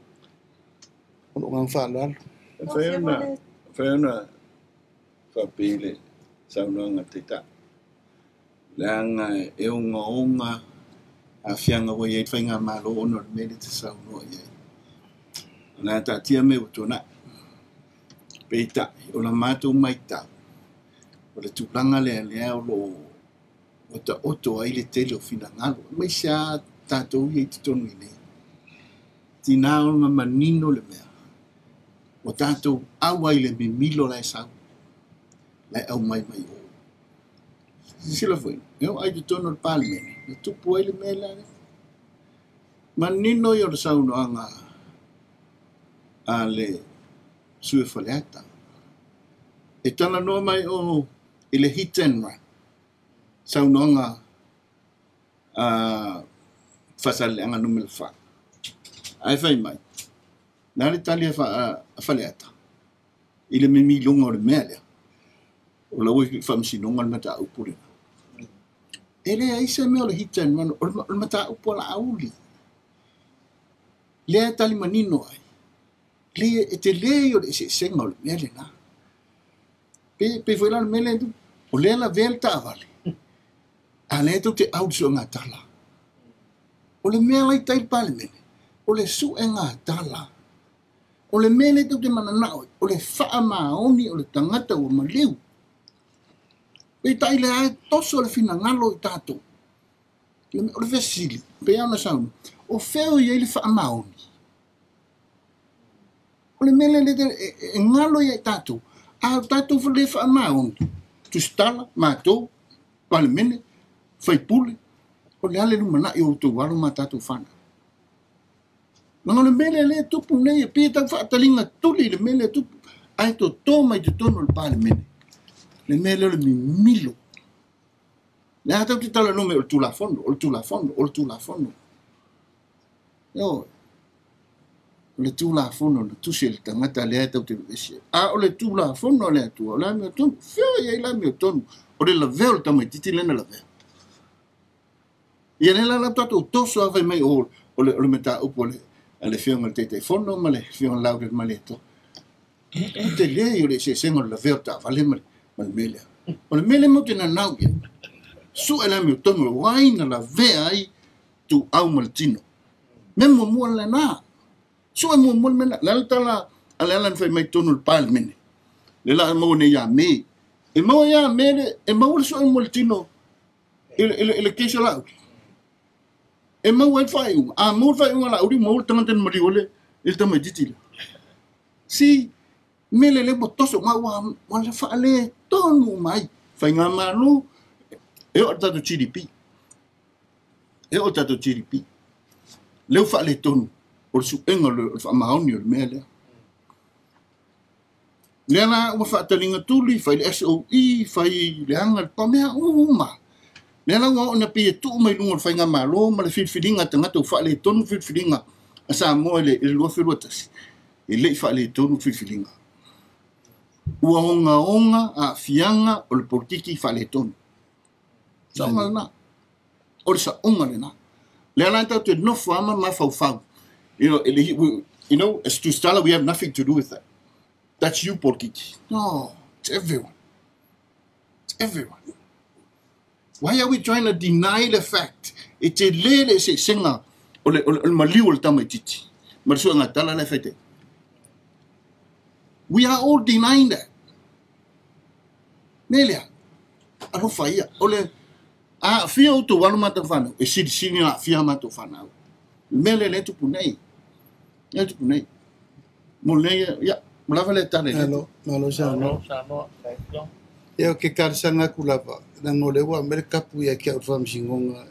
O lou agaga faaaloalo. E mafai ona faapei le saunoaga a le Taitai, leaga e ogaoga aafiaga ua i ai le faigamalo ona o le mea lea e te saunoa i ai. O le a taatia mea ua tuanai. Peitai, o la matou matau, o le tulaga lea lea o lo o taoto ai le tele o finagalo, aemaise lava tatou ia i totonu i nei. Tina ona manino le mea, ua tatou auai i le mimilo la e sau, la e aumai mai o. Silasila foi, e oo ai i totonu o le Palemene, na tupu ai le mea lea. Manino ia o le saunoaga a le sui o Faleata. E talanoa mai o i le hit and run, saunoaga a Faasaleleaga Nu.4. Ae fai mai, na le tali a Faleata i le mimiloga o le mea lea. O la ua i faamasinoga le mataupu lena. E leai se mea o le hit and run, o le mataupu a Laauli. Lea e tali manino ai. Le, e te le o le eseesega o le mea lena. Pe foi la le mea lea, o lea lavea le taavale. A lea tou te au i le suegatala. O le mea la i tai le Palemene, o le suegatala. O le mea lea tou te mananao ai, o le faamaoni o le tagata ua maliu. Peitai lea e toso le finagalo i tatou. O le fesili, pe ona saunoa, o fea o i ai le faamaoni? O le mea lea e galo ia i tatou, a o tatou le faamaoni, tusitala, matou, Palemene, faipule, o le a le lumanai o outou alo ma tatou fanau. Leaga o le mea lea e tupu nei, e pei e tau faataliga tuli le mea lea e tupu, ae toto mai totonu o le Palemene. Le mea lea o le mimilo. Le a tau te talanoa mai o le Tulafono, o le Tulafono, o le Tulafono. O le Tulafono na tusi e le tagata lea e tau te vevesi. A o le Tulafono a le Atua, o le amiotonu, fea i ai le amiotonu, o le lavea o le tamaitiiti lea na lavea. Ia lea la tatou toso a fai mai o le mataupu a le afioga i le Taitaifono ma le afioga i le Malietoa. E te le o le eseesega o le lavea o le taavale ma le mea lea. O le mea lea matou te nanau i ai. Sue le amiotonu, o ai na lavea ai tuau ma le tino. Mea muamua lena. Sue muamua le mea lena. Le ala tala a le ala na fai mai totonu o le Palemene. Le la e maua nei ia Me. E maua ia Me le, e maua le sue mo le tino i le keisa Laauli. E maua ai le faaiuga. A maua le faaiuga Laauli, maua le tagata na maliu i le tamaitiiti lea. Si, mea lea ua toso ma ua faale tonu mai. Faigamalo, e oo le tatou GDP. E oo le tatou GDP. Lea ua faaletonu o le suega o le faamaoni o le mea lea. Lea la ua faataliga tuli, fai le SOE, fai le aga le pamea uma. Lea la ua oo ina pei e tuu mai luga o le faigamalo ma le filifiliga a tagata ua faaletonu filifiliga a Samoa i le 2021. E le i faaletonu filifiliga. Ua ogaoga aafiaga o le politiki faaletonu. Saoga lena. O le saoga lena. Lea la tatou te nofo ama mafaufau. You know, as Tusitala, we have nothing to do with that. That's you, politiki. No, it's everyone. It's everyone. Why are we trying to deny the fact? E te le le eseesega o le maliu o le tamaitiiti. Ma le suegatala la e fai. We are all denying that. Mea lea, alofa ia. O le aafia outou alo ma matou fanau, e silisili na aafia matou fanau. Le mea lea lea e tupu nei. Lea e tupu nei. Mo lea, ia, mo lava le tala i le. Malo saunoa. Ia o ke talosaga aku lava, leaga o lea ua aumai le kapu ia te au i le faamasinoga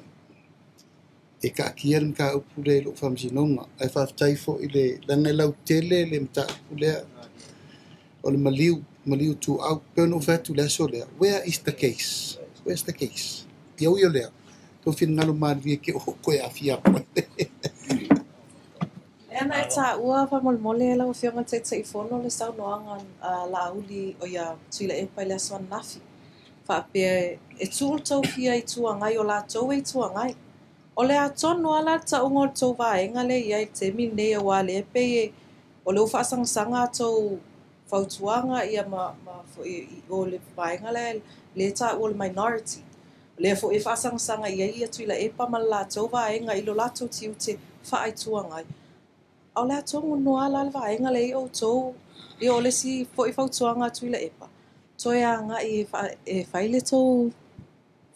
e taatia le mataupu lea i lou faamasinoga. Ae faafetai foi le leaga e lautele le mataupu lea o le maliu, maliu tuau. Pe ona ou fai atu le aso lea, where is the case? Where's the case? Ia ui o lea, tau finagalo malilie ke o koe aafia atu ai. E Lea na e taua faamolemole lau Afioga i le Taitaifono le saunoaga a Laauli o ia Tuilaepa i le aso ananafi. Faapea e tuu le tou fia Itu Agai o latou e Itu Agai. O le a tonu lava la le tauga o le tou vaega lea e i ai i le taimi lenei aua o lea e pei e o lea ua faasagasagaa a outou fautuaga ia ma foi i o le vaega lea e taua o le minority. O lea foi e faasagasaga i ai ia Tuilaepa ma le latou vaega i lo latou tiute faa-Itu Agai. A o le a tonu lava la le vaega lea i outou, ia o le isi foi fautuaga a Tuilaepa, toe agai e fai le tou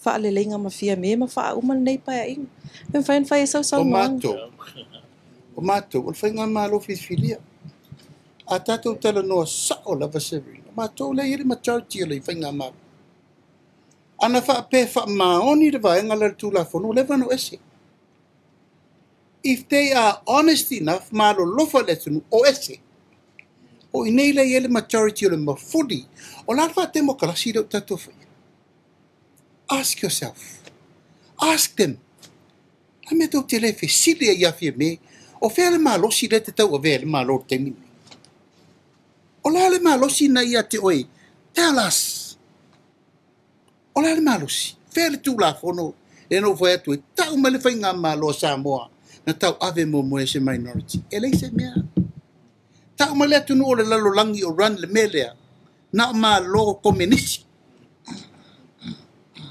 faaleleiga ma Fiame ma faauma lenei paeaiga. Pe mafai ona fai ai sau saunoaga. O matou, o le faigamalo filifilia. A tatou talanoa sao lava Severina, o matou lea e i ai le majority o le faigamalo. Ana faapea e faamaoni le vaega lea o le Tulafono, ua leva ona o ese. If they are honest enough, ma alolofa i le atunuu, o ese. O i inei lea e i ai le majority o le mafuli. O le a le faatemokarasi lea ua tatou faia? Ask yourself. Ask them. A mea tou te le fesili ai ia Fiame, o fea le malosi lea e te tauavea ai le Malo i le taimi lenei? O le a le malosi na ia te oe? Tell us. O le a le malosi? Fea le Tulafono lea na ou fai atu ai, tau mai le faigamalo a Samoa na tauave muamua e se minority. E leai se mea. Tau mai le atunuu o le lalolagi o run le mea lea, na o Malo Komenisi.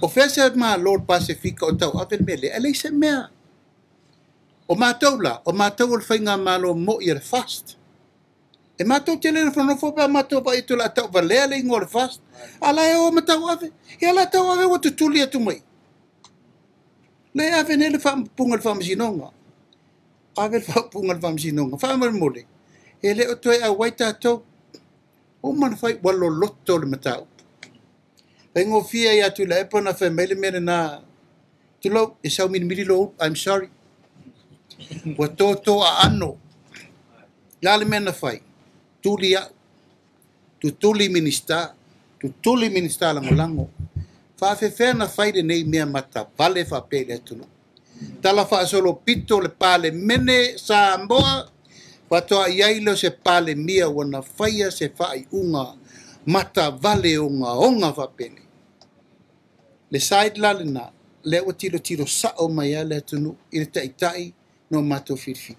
O fea se Malo o le Pasefika o tauave le mea lea? E leai se mea. O matou la, o matou o le faigamalo moi a le FAST. E matou te le nofonofo pe a matou vaai atu o le a tauvalea le igoa o le FAST, a la e o ma tauave. Ia la tauave ua tutuli atu mai. Lea e ave nei le faaupuga i le Faamasinoga. Ave le faaupuga i le Faamasinoga. Faamolemole, e le o toe auai tatou. Ua uma ona fai, ua loloto le mataupu. Faigofie ia Tuilaepa ona fai mai le mea lena, tulou, e saumilimili lou ulu, I'm sorry. Ua toto aano. O le a le mea na fai? Tuli au. Tutuli Minisita. Tutuli Minisita Lagolago. Faafefea na fai lenei mea matavale faapea i le atunuu. Tala faasolopito le Palemene Samoa, faatoa i ai lea o se Palemia ua na faia se faaiuga matavale ogaoga faapena. Le side la lena, lea ua tilotilo sao mai lava le atunuu i le taitai no matou filifili.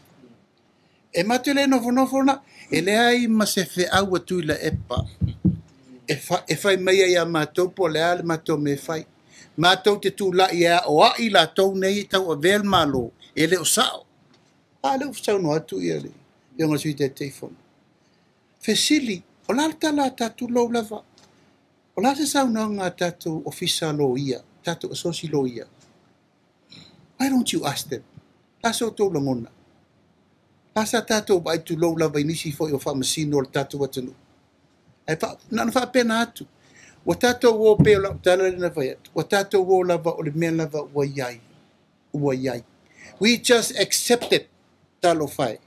E matou le nofonofo na, e leai ma se feau a Tuilaepa e fai mai ai ia matou po o le a le matou mea e fai. Matou te tulai e aoai latou nei e tauavea le Malo, e le o sao. A lea ua saunoa atu ia le Afioga i le Sui Taitaifono. Fesili, o le a le tala a tatou lou lava? O le a se saunoaga a tatou ofisa loia, tatou asosi loia? Why don't you ask them? La sa outou lagona. La sa tatou vaai tulou lava i nisi foi o faamasino o le tatou atunuu. Ae na ona faapena atu. Ua tatou o pei o lau tala lea na fai atu. Ua tatou o lava o le mea lava ua i ai. Ua i ai. We just accept it. Talofa e.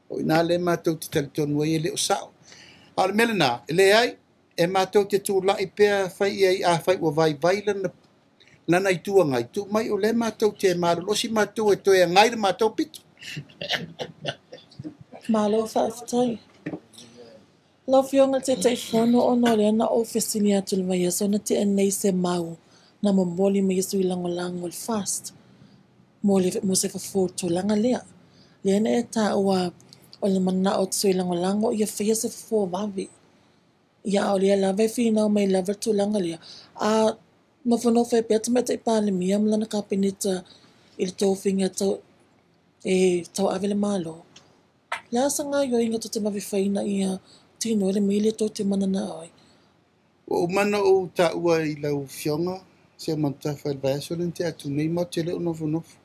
O i ina lea matou te talitonu ai e le o sao. A o le mea lena, e leai, e matou te tulai pea fai i ai afai ua vaivai lana Itu Agai, tuu mai o lea matou te malolosi matou e toe agai le matou pito. Malo faafetai. Lau Afioga i le Taitaifono, ona o lea na ou fesili atu i le vaiaso na tea nei se mau na momoli mai e sui lagolago o le FAST mo se fofo o le tulaga lea. Lea na e taua o le manao o sui lagolago ia faia se fofo vave. Ia a o lea lava e finau mai lava le tulaga lea. A nofonofo ai pea Tamaitai Palemia ma lana Kapeneta i le tofiga e tauave le Malo. Le a sa gaoioiga tou te vave faina ia tino ai le mea lea tou te mananao ai. Ua uma ona ou taua i lau Afioga Seumanutafa i le vaiaso lea na tea atu nei, matou te le o nofonofo.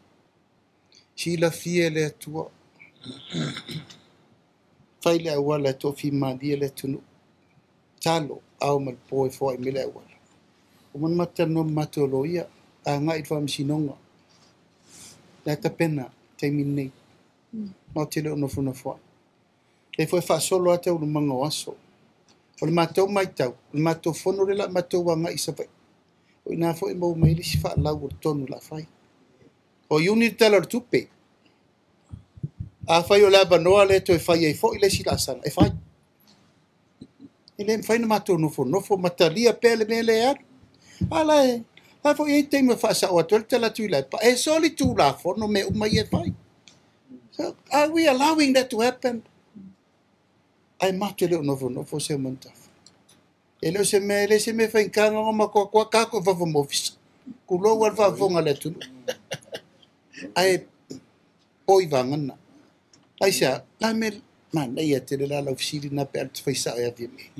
Silafia e le Atua. Fai le auala e toafimalie le atunuu. Talo, ao ma le po e foai mai le auala. Ua uma ona matou talanoa ma matou loia, agai i le Faamasinoga. La e tapena taimi lenei. Matou te le o nofonofo ai. Lea foi e faasolo lava taualumaga o aso. O le matou matau, o le matou fono lea o le a matou agai i Savaii. O i ina foi e maua mai ai le isi faalau o le tonu o le a fai. O Iuni le Tala o le Tupe. Afai o le avanoa lea e toe fai ai foi le isi laasaga, e fai. E le mafai ona matou nofonofo ma talia pea le mea lea e alu. A la e, la foi e i ai taimi e faasao atu ai le tala atu i Tuilaepa, e soli tulafono mea uma ia e fai. So, are we allowing that to happen? Ae matou te le o nofonofo Seumanutafa. E le o se mea, e le se mea faigata ona o matou atu i fafo ma ofisa. Tulou lava le faafofoga a le atunuu. Ae poi vagana. Aisea, la mea manaia tele la lau fesili lena pe a te fai sao e avia me.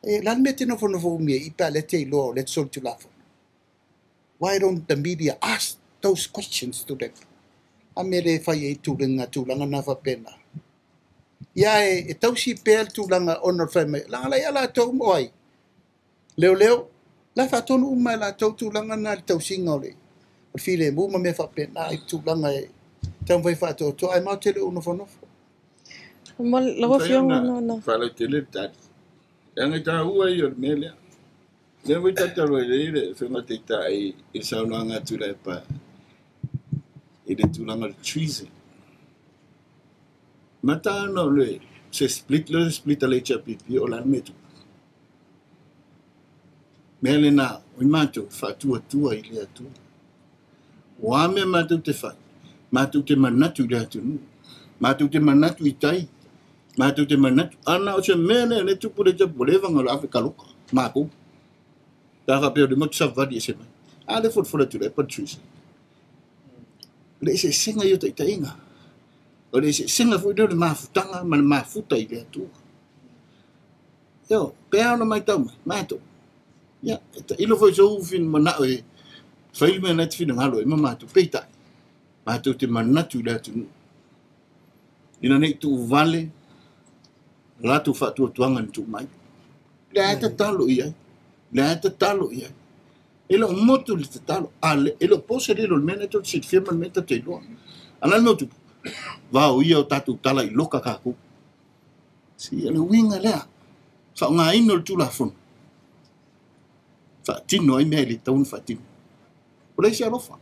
E la le mea te nofonofo umi ai i pe a lea te iloa o lea te solitulafono. Why don't the media ask those questions to them? A mea le fai ai tulaga tulaga na faapena. Ia e tausi pea le tulaga ona o le fai mai. Laga la ia latou o ai. Leo leo, la faatonu uma e latou tulaga na le tausiga o le filemu ma mea faapena i tulaga e taumafai faatoatoa ae matou te le o nofonofo. Lau Afioga na. Faalautele le tali. Leaga e taua ia o le mea lea. Lea foi tatalo ai le Afioga Taitai i le saunoaga a Tuilaepa i le tulaga o le treason. Mata ona o le se split le split a le HRPP o la le mea tupu. Mea lena, o i matou faatuatua i le Atua. Ua mea matou te fai, matou te manatu i le atunuu, matou te manatu i tai, matou te manatu. Ana o se mea lea le tupu le tapu, le vanga o le afe kaloka, mākou. Tā whapea o le motu savali e se mai. A le fole fole atu le treason. Le eseesega ia o taitaiga. O le eseesega foi lea o le mafutaga ma le mafuta i le Atua. Io, pe a ona matau mai, matou. Ia, e tailo foi sou manao e fai le mea na te finagalo ai ma matou. Peitai, matou te manatu i le atunuu. Ina nei tuuvale latou faatuatuaga na tuu mai. Le a tatalo i ai. Le a tatalo i ai. E le o motu le tatalo. A le, e le o pose le le mea na tou te silafia ma le mea tatou te iloa. A la le mea o tupu, vao ia o tatou tala i loka kākou. Si, o le uiga lea. Faaaogaina o le Tulafono. Faatino ai mea e le tatau ona faatino. O le isi alofa.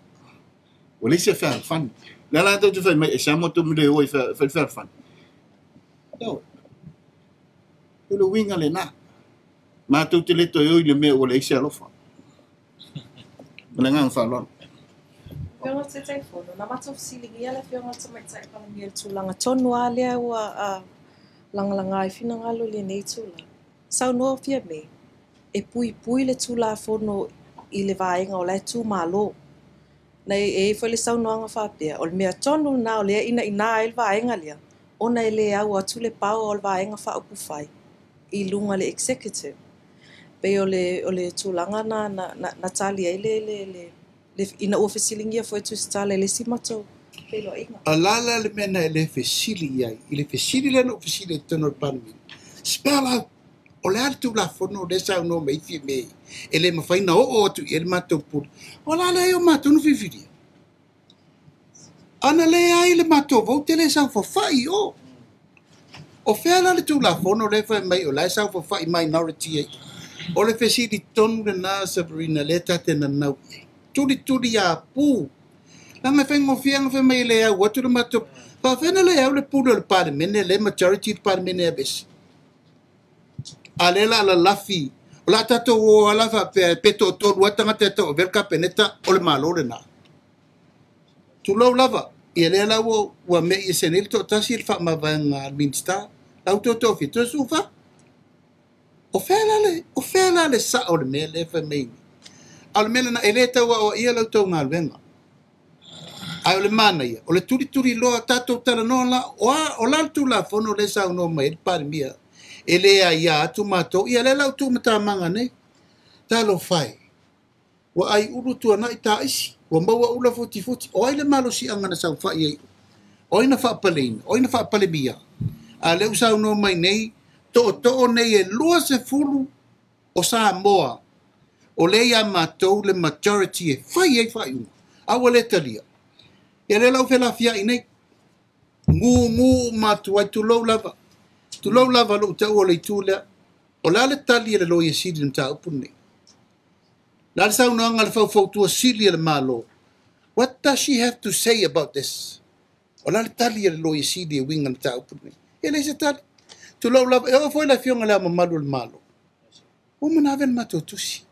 O le isi fealofani. Le ala tou te fai mai e sa mo tou le o i fai fealofani. Io. O le uiga lena. Matou te le toe o i le mea ua leai se alofa. Ma le agaga faaaloalo. Afioga Taitaifono, na matou fesiligia le Afioga i le Tamaitai Palemia i le tulaga tonu lava lea ua lagalaga ai finagalo i lenei tulaga. Saunoa Fiame, e puipui le Tulafono i le vaega o la e tumalo. Na e ai foi le saunoaga faapea, o le mea tonu lena o lea ina ina ai le vaega lea, ona e le au atu le power o le vaega faaupufai i luga le executive. Pei o le tulaga na na tali ai le ina ua fesiligia foi Tusitala i le isi matou feiloaiga. A la la le mea na e le fesili i ai, i le fesili lea na ou fesili ai i totonu o le Palemene, spell out, o le a le Tulafono lea e saunoa mai ai Fiame e le mafai ona oo atu i ai le matou pule. O la le ai o matou na filifilia. Ana leai le matou vote le saofafai i o. O fea la le Tulafono lea e fai mai o la e saofafai minority ai. O le fesili tonu lena Sabrina lea ta te nanau i ai. Tulituli ia pu. Laga e faigofie ona fai mai e le au atu le matou. Faafefea ona le au le pule o le Palemene le majority le Palemene e aveese. A lea la lalafi. O la tatou o ala faapea pe toatolu lava tagata e tau avea le Kapeneta o le Malo lena. Tulou lava. Ia lea la ua mei ese nei le toatasi le faamavaega a le Minisita. La ua toe tofia, toe suafa. O fea la le, o fea la le sao o le mea lea e fai mai nei. A o le mea lena, e le tau aoaia la outou galuega. Ae o le manaia, o le tulituli loa tatou talanoa la, o la le Tulafono lea e saunoa mai ai le Palemia. E le aia atu matou, ia lea la ua tuumatamaga nei. Talofa e, ua ai ulu tuanai taisi, ua maua ula futifuti, o ai le malosiaga na saofai ai? O ai na faapaleina? O ai na faapalemia? A lea ua saunoa mai nei, tootoo nei e 20 o Samoa, o lea ia matou le majority e fai ai faaiuga. A ua le talia. Ia lea la ua felafiai nei. Gugu uma atu ai, tulou lava. Tulou lava lou tau o le itu lea. O le a le tali a le Loia Sili i le mataupu lenei? O le a le saunoaga a le faufautua sili a le Malo? What does she have to say about this? O le a le tali a le Loia Sili e uiga i le mataupu lenei? E leai se tali. Tulou lava, e oo foi i le Afioga i Le Ao Mamalu o le Malo, ua uma ona ave le matou tusi.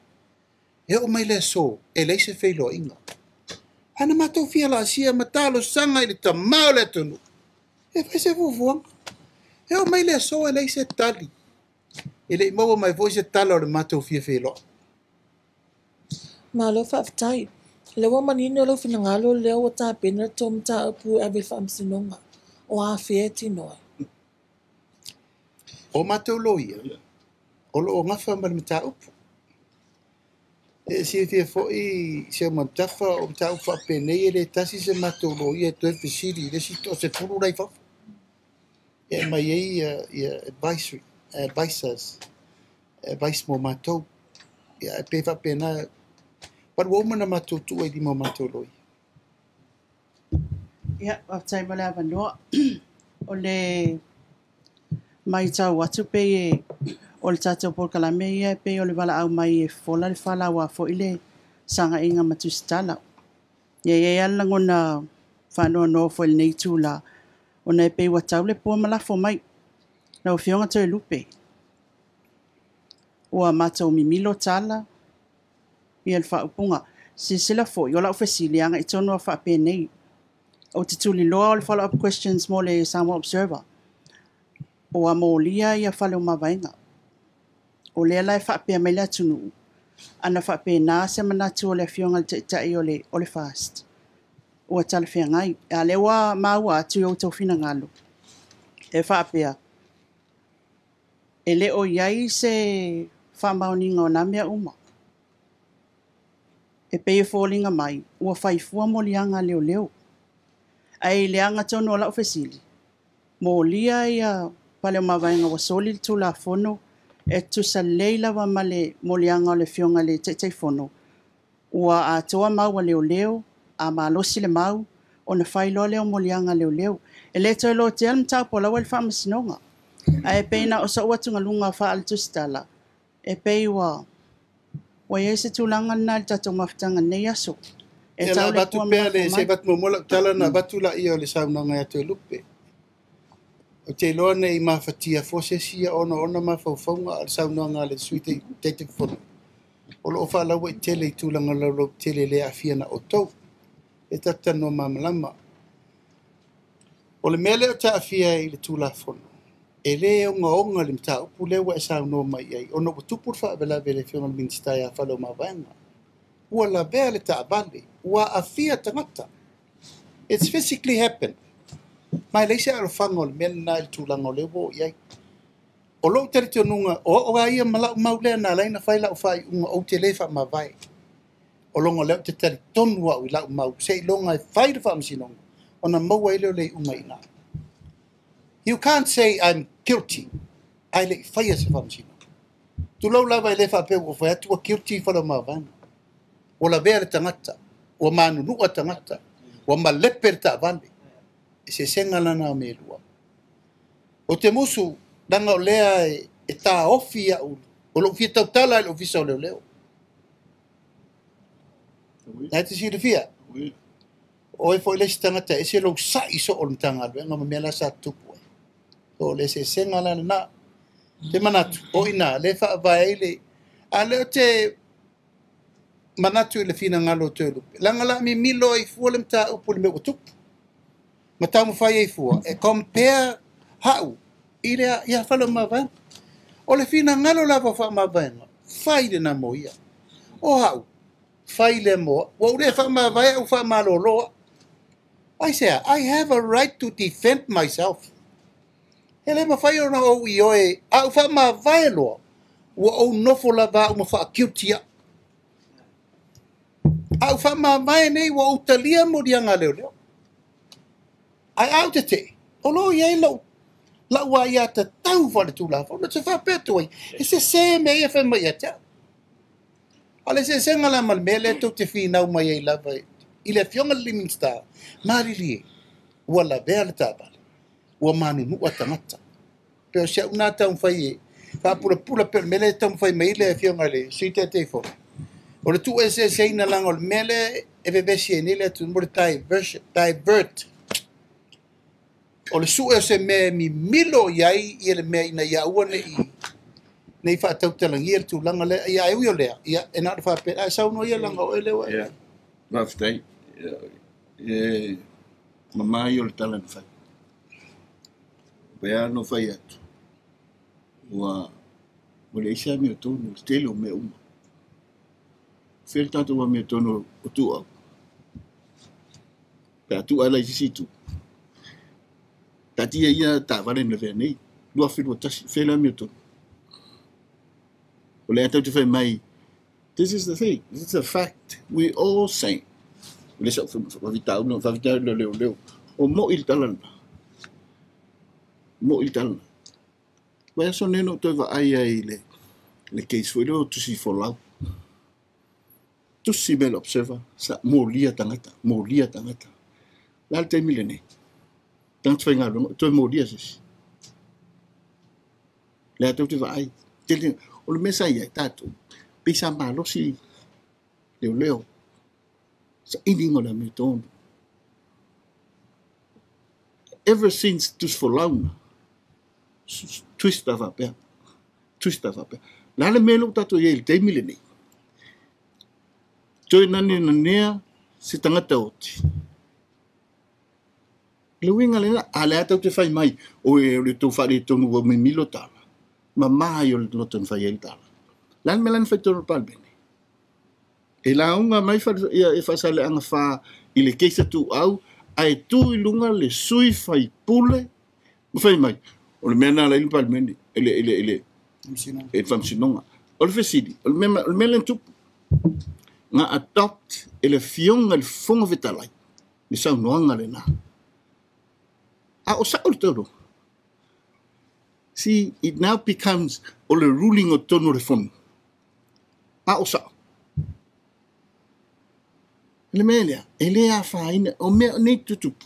E oo mai le aso, e leai se feiloaiga. Ae na matou fia laasia ma talosaga i le tama o le atunuu e fai se fuafuaga. E oo mai le aso e leai se tali. E le i maua mai foi se tala o le matou fia feiloai. Malo faafetai. O lea ua manino lou finagalo lea ua tapena le tou mataupu e ave i le Faamasinoga. O afea e tino ai? O matou loia, o lo o gafa ma le mataupu. E silafia foi si au Manutafa, o mataupu faapenei e le tasi se matou loia e toe fesili i le isi 10 la i fafo. E aumai ai ia advisory, advisors, advice mo matou. Ia, e pei faapena, but ua uma ona matou tuu ai i lima o matou loia. Ia, faafetai mo le avanoa. O le matau atu pei e o le tatou polokalame ia e pei o le valaau mai e fofola le fala aua foi le sagaiga ma tusitala. Ia, e i ai lava le lagona faanoanoa foi i lenei itula, ona e pei ua tau le pua ma lafo mai. Lau Afioga Toelupe, ua matou mimilo tala ia le faaupuga. Silasila foi, o lau fesili agai tonu lava faapenei. Ou te tuliloa o le follow-up questions mo le Samoa Observer. Ua molia ia fale o mavaega. O lea la e faapea mai le atunuu, ana faapena se manatu o le Afioga i le Taitai o le FAST, ua talafeagai. A o lea ua maua atu i outou finagalo, e faapea, e le o i ai se faamaoniga o na mea uma. E pei e foliga mai, ua fai fua moliaga a leoleo. Ae i le agatonu o lau fesili, molia ia fale o mavaega ua soli le Tulafono e tutusa lelei lava ma le moliaga o le Afioga i le Taitaifono, ua atoa mau a leoleo, a malosi le mau, ona fai loa lea o moliaga a leoleo. E le toe lotea le mataupu o la ua i le Faamasinoga. Ae pei na o sou atugaluga faale-tusitala, e pei ua i ai se tulaga lena i le tatou mafutaga i lenei aso. E Ia, tau la le avatu pua ma pea lafo le, se mai. avatu muamua lau tala na avatu laia o le saunoaga ia Toelupe. Ou te iloa ne i mafatia fua se isi ia ona ona mafaufauga a o le saunoaga a le Sui Taitaifono. O lo o faalauaitele i tulaga laulautele le aafia na outou. E tatou malamalama. O le mea lea o te aafia ai i le Tulafono, e le ogaoga le mataupu lea ua e saunoa mai ai, ona ua tupu le faalavelave i le Afioga i le Minisita ia Faleomavaega. Ua lavea le taavale, ua aafia tagata. It's physically happened. Ma e leai se alofaga o le mea lena i le tulaga o lea ua oo i ai. O lou talitonuga, o au lava ia ma lau mau lea na ala ai ona fai lau faaiuga ou te le faamavae. O loga o lea ou te talitonu au i lau mau, seiloga e fai le faamasinoga, ona maua ai lea o le iuga i ina. You can't say I'm guilty, ae le i faia se faamasinoga. Tulou lava e le faapea ua fai atu ua guilty Faleomavaega. Ua lavea le tagata, ua manunua tagata, ua malepe le taavale. E sesega lana o mea e lua. O te musu, leaga o lea e taofi au, o lou fia tautala i le ofisa o leoleo. Na te silafia, o e foi le isi tagata e ese lou sai so o le Matagaluega ma mea la sa tupu ai. O le sesega la lena. Te manatu, o ina, le faavae ai le... A leo te manatu i le finagalo o Toelupe. Leaga la mimilo ai fua le mataupu i le mea ua tupu. Ma taumafai ai fua, e compare hau i le ia Faleomavaega. O le finagalo lava o faamavaega, fai le na mo ia. O hau, fai le moa. Ua ou le faamavae au faamaloloa. I say, I have a right to defend myself. E le mafai ona ou i oe, a ou faamavae loa, ua ou nofo lava au ma faakiuti au. A ou faamavae nei, ua ou talia moliaga a leoleo. Ae a ou tetee, o lo o i ai lau aia tatau faale-Tulafono, te faapea atu ai, e sese mea ia fai mai ia te au. A o le sesega la ma le mea lea tou te finau mai ai lava i le Afioga i le Minisita, malilie, ua lavea le taavale, ua manunua tagata. Pe o si au nā taumafai e faapulapula pe o le mea lea e taumafai mai ai le Afioga i le Sui Taitaifono. O le tuueseeseina leaga o le mea lea e vevesi ai nei le atunuu mo le diversion, divert O le su'e o se mea e mimilo i ai ia le mea ina ia aua ne i fa'atautalagia le tulaga lea. Ia ae ui o lea, ia e na o le faapea ae saunoa ia laga o oe lea ua Ia, faafetai. E mamā ia o le tala na fai. Pei lava ona ou fai atu, ua leai se amiotonu i le tele o mea uma. Fea le tatou amiotonu o tuuau? Pe a tuu ae la i se isi itu. Taatia ia taavale na lavea nei, 2021, fea le amiotonu? O lea tatou te fai mai, this is the thing, this is a fact. We all saying. O le sa faafitauli, faafitauli o leoleo. O mo'i le tala lena. Mo'i le tala lena. Vaiaso nei na ou toe vaai ai i le case foi lea o Tusi Folau. Tusi mai le Observer, sa molia tagata, molia tagata. O le a le taimi lenei? Tagata faigaluega, toe molia se isi. Lea tou te vaai. Tele, o le mea sa i ai tatou, pei sa malosi leoleo. Sailiga o le amiotonu. Ever since Tusi Folau na, twist a faapea. Twist a faapea. O le a le mea lea ua tatou i ai i le taimi lenei? Toe nanenanea se tagata oti. Le uiga lena, a lea tou te fai mai, o le tou faaletonu ua mimilo tala. Mamā ai o le loto na fai ai le tala. O le a le mea la na fai tonu o le Palemene? E lauga mai ia, e Faasaleleaga 4 i le keisa tuuau, ae tu i luga le sui faipule ma fai mai, o le mea na ala ai le Palemene, i le Faamasinoga. O le fesili, o le mea lea na tupu, na adopt e le Afioga i le Fofoga Fetalai le saunoaga lena. A o sa'o le taulaga. See, it now becomes o le ruling o totonu o le Fono. A o sa'o. Le mea lea, e le afaina, o mea nei tutupu,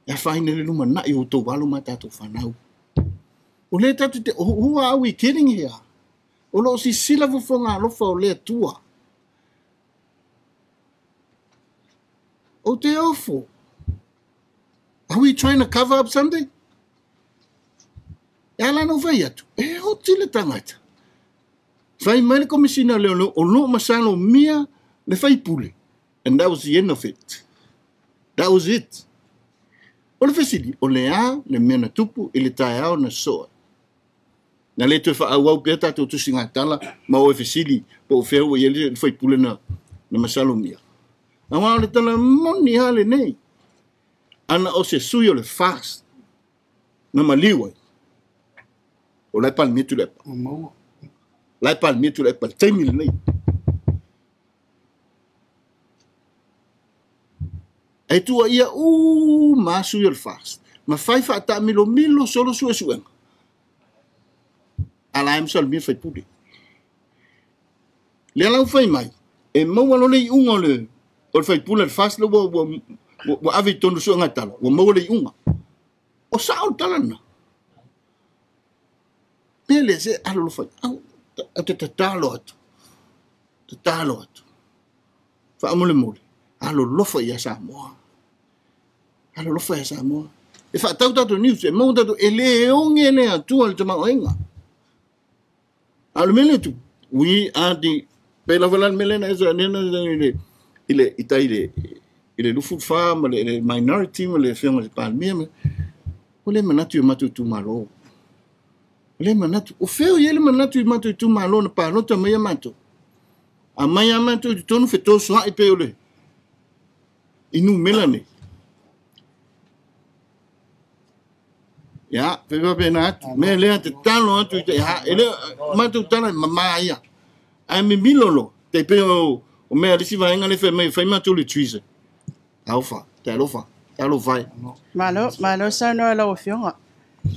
e afaina le lumanai o outou alo ma tatou fanau. O lea tatou te, who are we kidding here? O lo o sisila fofoga alofa o le Atua. O te ofo. Are we trying to cover up something? E ala na ou fai atu, e oti le tagata. Fai mai le Komisina Leoleo, o lo o masalomia le faipule. And that was the end of it. That was it. O le fesili, o le a le mea na tupu i le taeao na soa? Na le toe faaauau pea tatou tusigatala ma o e fesili po o fea ua i ai le faipule na masalomia. Aua o le tala moni lava lenei. Ana o se sui o le FAST na maliu ai. O la e Palemia Tuilaepa. La e Palemia Tuilaepa i le taimi lenei. E tuuaia uma sui o le FAST. Ma fai faataamilomilo solo suesuega. A la e masalomia le faipule. Lea la ua fai mai, e maua loa le iuga o le faipule o le FAST lea ua ave i totonu o suegatala, ua maua le iuga. O sa'o le tala lena. Pea lea se alolofa, au, au te tatalo atu. Tatalo atu. Faamolemole, alolofa ia Samoa. Alolofa ia Samoa. E faatau tatou news, e maua tatou, e le oge le Atua i le tamaoaiga. A o le mea lea e tupu, we are the, pei lava la le mea lea na i le i tai i le 24 ma le minority ma le Afioga i le Palemia. Ua le manatu i o matou itumalo. Ua le manatu. O fea o i ai le manatu i matou itumalo na palota mai a matou? Aumai a matou i totonu fetosoa'i pei o le i numera nei. Ia, fai faapena atu. Mea lea tatalo atu i te, ia, e le, matou tala e mamā ia. Ae mimilo loa, tai pei o mea a le isi vaega lea fai mai, fai matou le treason. Talofa, talofa, talofa e. Malo, malo saunoa lau Afioga.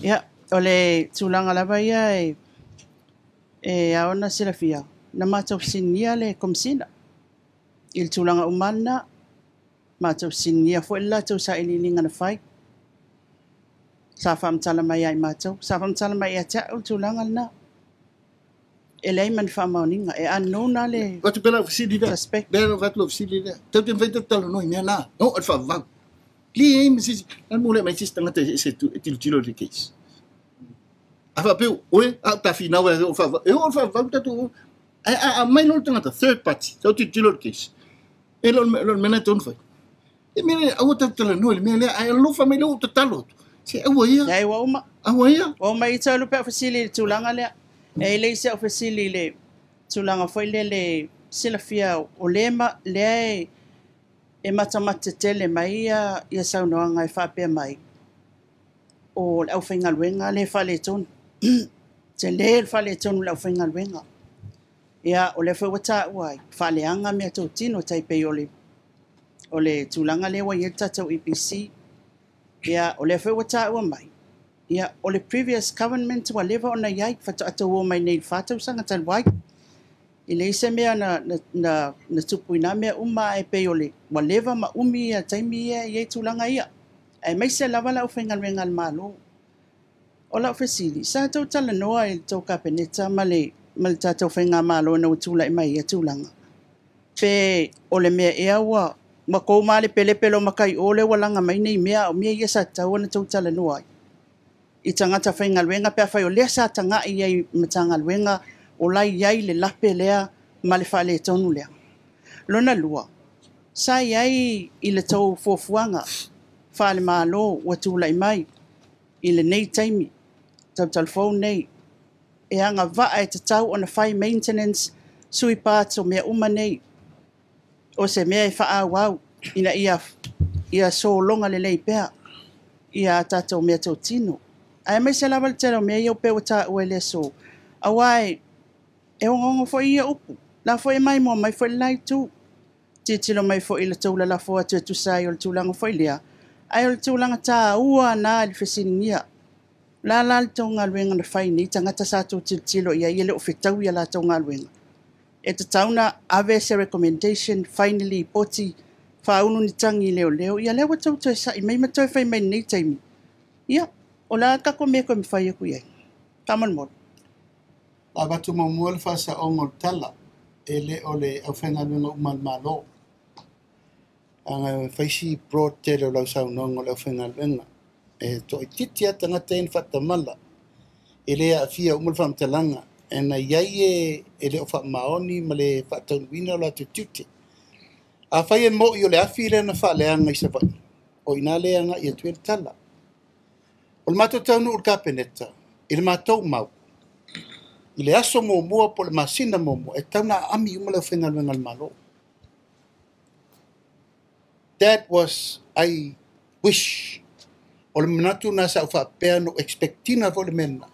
Ia, o le tulaga lava ia e ao ona silafia, na matou fesiligia le Komesina i le tulaga uma lena, matou fesiligia foi le latou sailiiliga na fai. Sa faamatala mai ia i matou, sa faamatala mai ia te au le tulaga lena. E leai ma ni faamaoniga, e unknown lava le Avatu pea lau fesili lea. suspect. Lea lau avatu lau fesili lea. Tatou te mafai tatou talanoa i mea na. Oo i le faavavau. Leai ma se isi, na mo le mai se isi tagata e ese e tilotilo i le case. A faapea, oe, a o ta finau e o faavavau, e oo i le faavavau tatou, ae a aumai loa le tagata, third party, sau tilotilo i le case, e le o le mea lena e tatau ona fai. E mea lea, aua tatou te talanoa i le mea lea, ae alofa mai lea ua ou tatalo atu, se aua ia. Leai, ua uma. Aua ia. Ua uma i ita lupe au fesili i le tulaga lea. E leai se au fesili i le tulaga foi lele silafia o lea lea e matamata tele mai ia saunoaga e faapea mai o le aufaigaluega lea e faaletonu. Tele le faaletonu o le aufaigaluega. Ia, o lea foi ua taua ai, faaleaga mea totino tai pei o le tulaga lea ua i ai le tatou EPC. Ia, o lea foi ua taua mai, ia, o le previous government ua leva ona i ai, faatoa tau mai nei i le 4 tausaga talu ai. E leai se mea na tupu i nā mea uma e pei o le ua leva ma umi ia taimi ia i ai tulaga ia. Aemaise lava le aufaigaluega a le Malo. O lau fesili, sa tou talanoa i le tou kapeneta ma le tatou faigamalo ina ua tulai mai ia tulaga. Pe o le mea ea ua tou malepelepe loa ma tai o lea ua laga mai nei mea o mea ia sa tatau ona tou talanoa ai. I tagata faigaluega pe afai o lea sa tagai ai i Matagaluega o la i ai le lape lea ma le faaletonu lea. Lona lua, sa i ai i le tou fuafuaga faale-Malo ua tulai mai i lenei taimi, tautalafou nei, e agavaa e tatau ona fai maintenance, sui parts o mea uma nei, o se mea e faaauau ina ia sologa lelei pea ia tatou mea totino. Aemaise lava le tele o mea ia pei ua taua i le aso, aua e ogaoga foi ia upu, la foi e maimoa mai foi le la itu. Tilotilo mai foi i le tou lalafo atu e tusa ai o le tulaga foi lea, ae o le tulaga taua na i le fesiligia. La la le tou galuega na fai nei tagata sa tou tilotilo i ai e le o fetaui a latou galuega. E tatau na ave se recommendation, finally poti, faaulu ni tagi leoleo, ia lea ua tou toe sa'i mai ma toe fai mai nei taimi. Ia, o la tatou mea toe mafai atu i ai. Faamolemole. Avatu muamua le faasaoga o le tala, e le o le aufaigaluega uma a le Malo. Aga fai si broad tele o lau saunoaga o le aufaigaluega. E toaitiiti lava tagata ia na faatamala. E le aafia uma le faamatalaga. E na iai e le o faamaoni ma le faataunuuina o latou tiute. Afai e moi o le afi lea na faaleaga i Savaii, o ina lea agai atu ai le tala. O le matou taunuu i le Kapeneta, i le matou mau, i le aso muamua po o le masina muamua, e tatau ona aami uma le aufaigaluega a le Malo. That was, I wish, o le manatu na sa ou faapea na ou expectina foi le mea lena.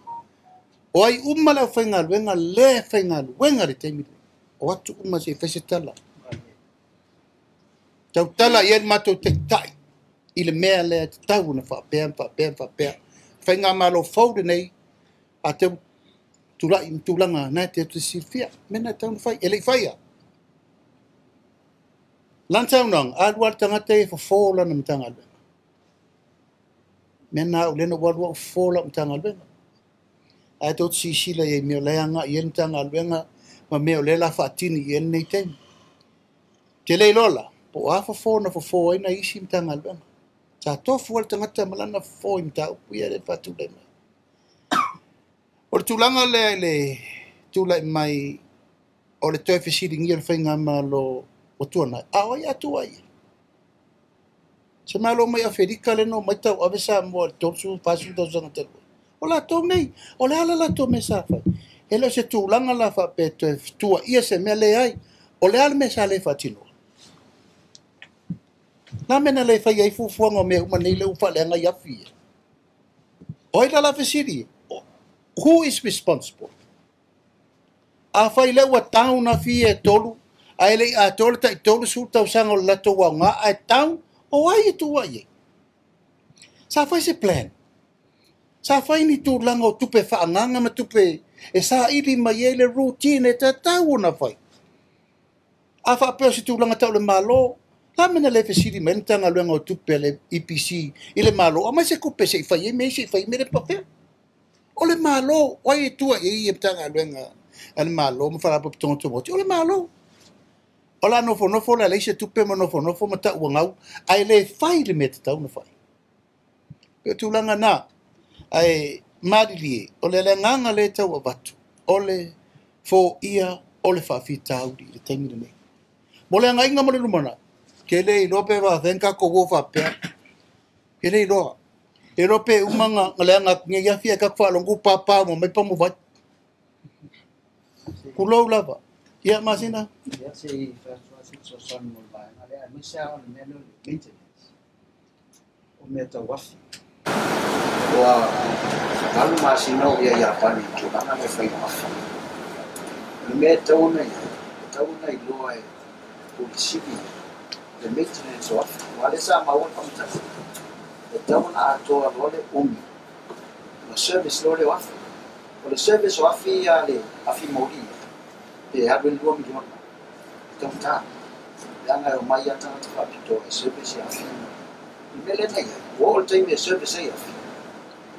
O ai uma le aufaigaluega lea faigaluega le taimi lenei. O atu uma se i fai se tala. Tautala i ai le matou taitai i le mea lea tatau ona faapea, faapea, faapea. Faigamalo fou lenei, a tau tulai ma tulaga na e te silafia. Mea na e tatau ona fai, e le i faia. Lana saunoaga, alu lava le tagata e fofo lana Matagaluega. Mea na au lea na ua alu au fofo lau Matagaluega. Ae tou te silasila i ai mea o la e agai i ai le Matagaluega ma mea o lea la faatini i ai lenei taimi. Te le iloa la, po o a fofo na fofo ai na isi Matagaluega. Sa tofu lava le tagata ma lana fofo i mataupu ia le faatulai mai. O le tulaga lea i le tulai mai o le toe fesiligia o le faigamalo ua tuanai, a o ai a tua i ai? Se malo mai Aferika le no mai tau ave Samoa i le 30, 40 tausaga talu ai. O latou nei, o le ala latou mea sa fai. E le o se tulaga la faapea toe tuaia se mea leai. O le ala mea sa le faatinoa. La mea na le fai ai fuafuaga o mea uma nei le ua faaleaga i afi ia. O ai la fesili? Who is responsible? A fai lea ua down afi e tolu, ae le i atoa le tai 30 tausaga o le latou aoga, ae down, o ai e tuuai ai? Sa fai se plan. Sa fai ni tulaga o tupe faagaga ma tupe e saili mai ai le routine e tatau ona fai. A faapea o se tulaga tau le Malo, la mea na le fesili mai le Matagaluega o Tupe a le EPC i le Malo, aumai se tupe se i fai ai mea, se i fai ai mea le faapea. O le Malo, o ai e tua i ai ia Matagaluega a le Malo ma Faalapotopotoga Tumaoti, o le Malo. O la nofonofo le leai se tupe ma nofonofo ma ta'uagau ae lē fai le mea tatau na fai. Pe o tulaga na ae malilie o le agaga lea tau avatu o le fo'ia o le fa'afitauli i le taimi lenei. Mo le agaiga mo le lumanai, ke lē iloa pe fa'afea tatou o faapea, ke lē iloa e iloa pe uma na leaga atu nei afi ae tatou faalogo pāpā uma mai pamuvai. Tulou lava. Ia Masina. Ia se i fai atu lava se fesoasoani mo le vaega lea, aemaise lava o le mea lea o le maintenance o mea tau afi. Ua 8 masina o ia Iapani i le tulaga lea e fai o afi. O le mea e tatau ona i ai, e tatau ona iloa e Pule Sili le maintenance o afi. Aua o lea sa maua le faamatalaga, e tatau ona atoa loa le umi ona service loa lea o afi. O le service o afi a le afi moli ia, pe alu ai le $2 miliona, e taugata. Leaga e omai lava tagata faapitoa e service ia afi. O le mea lea na i ai, ua oo i le taimi e service ai afi,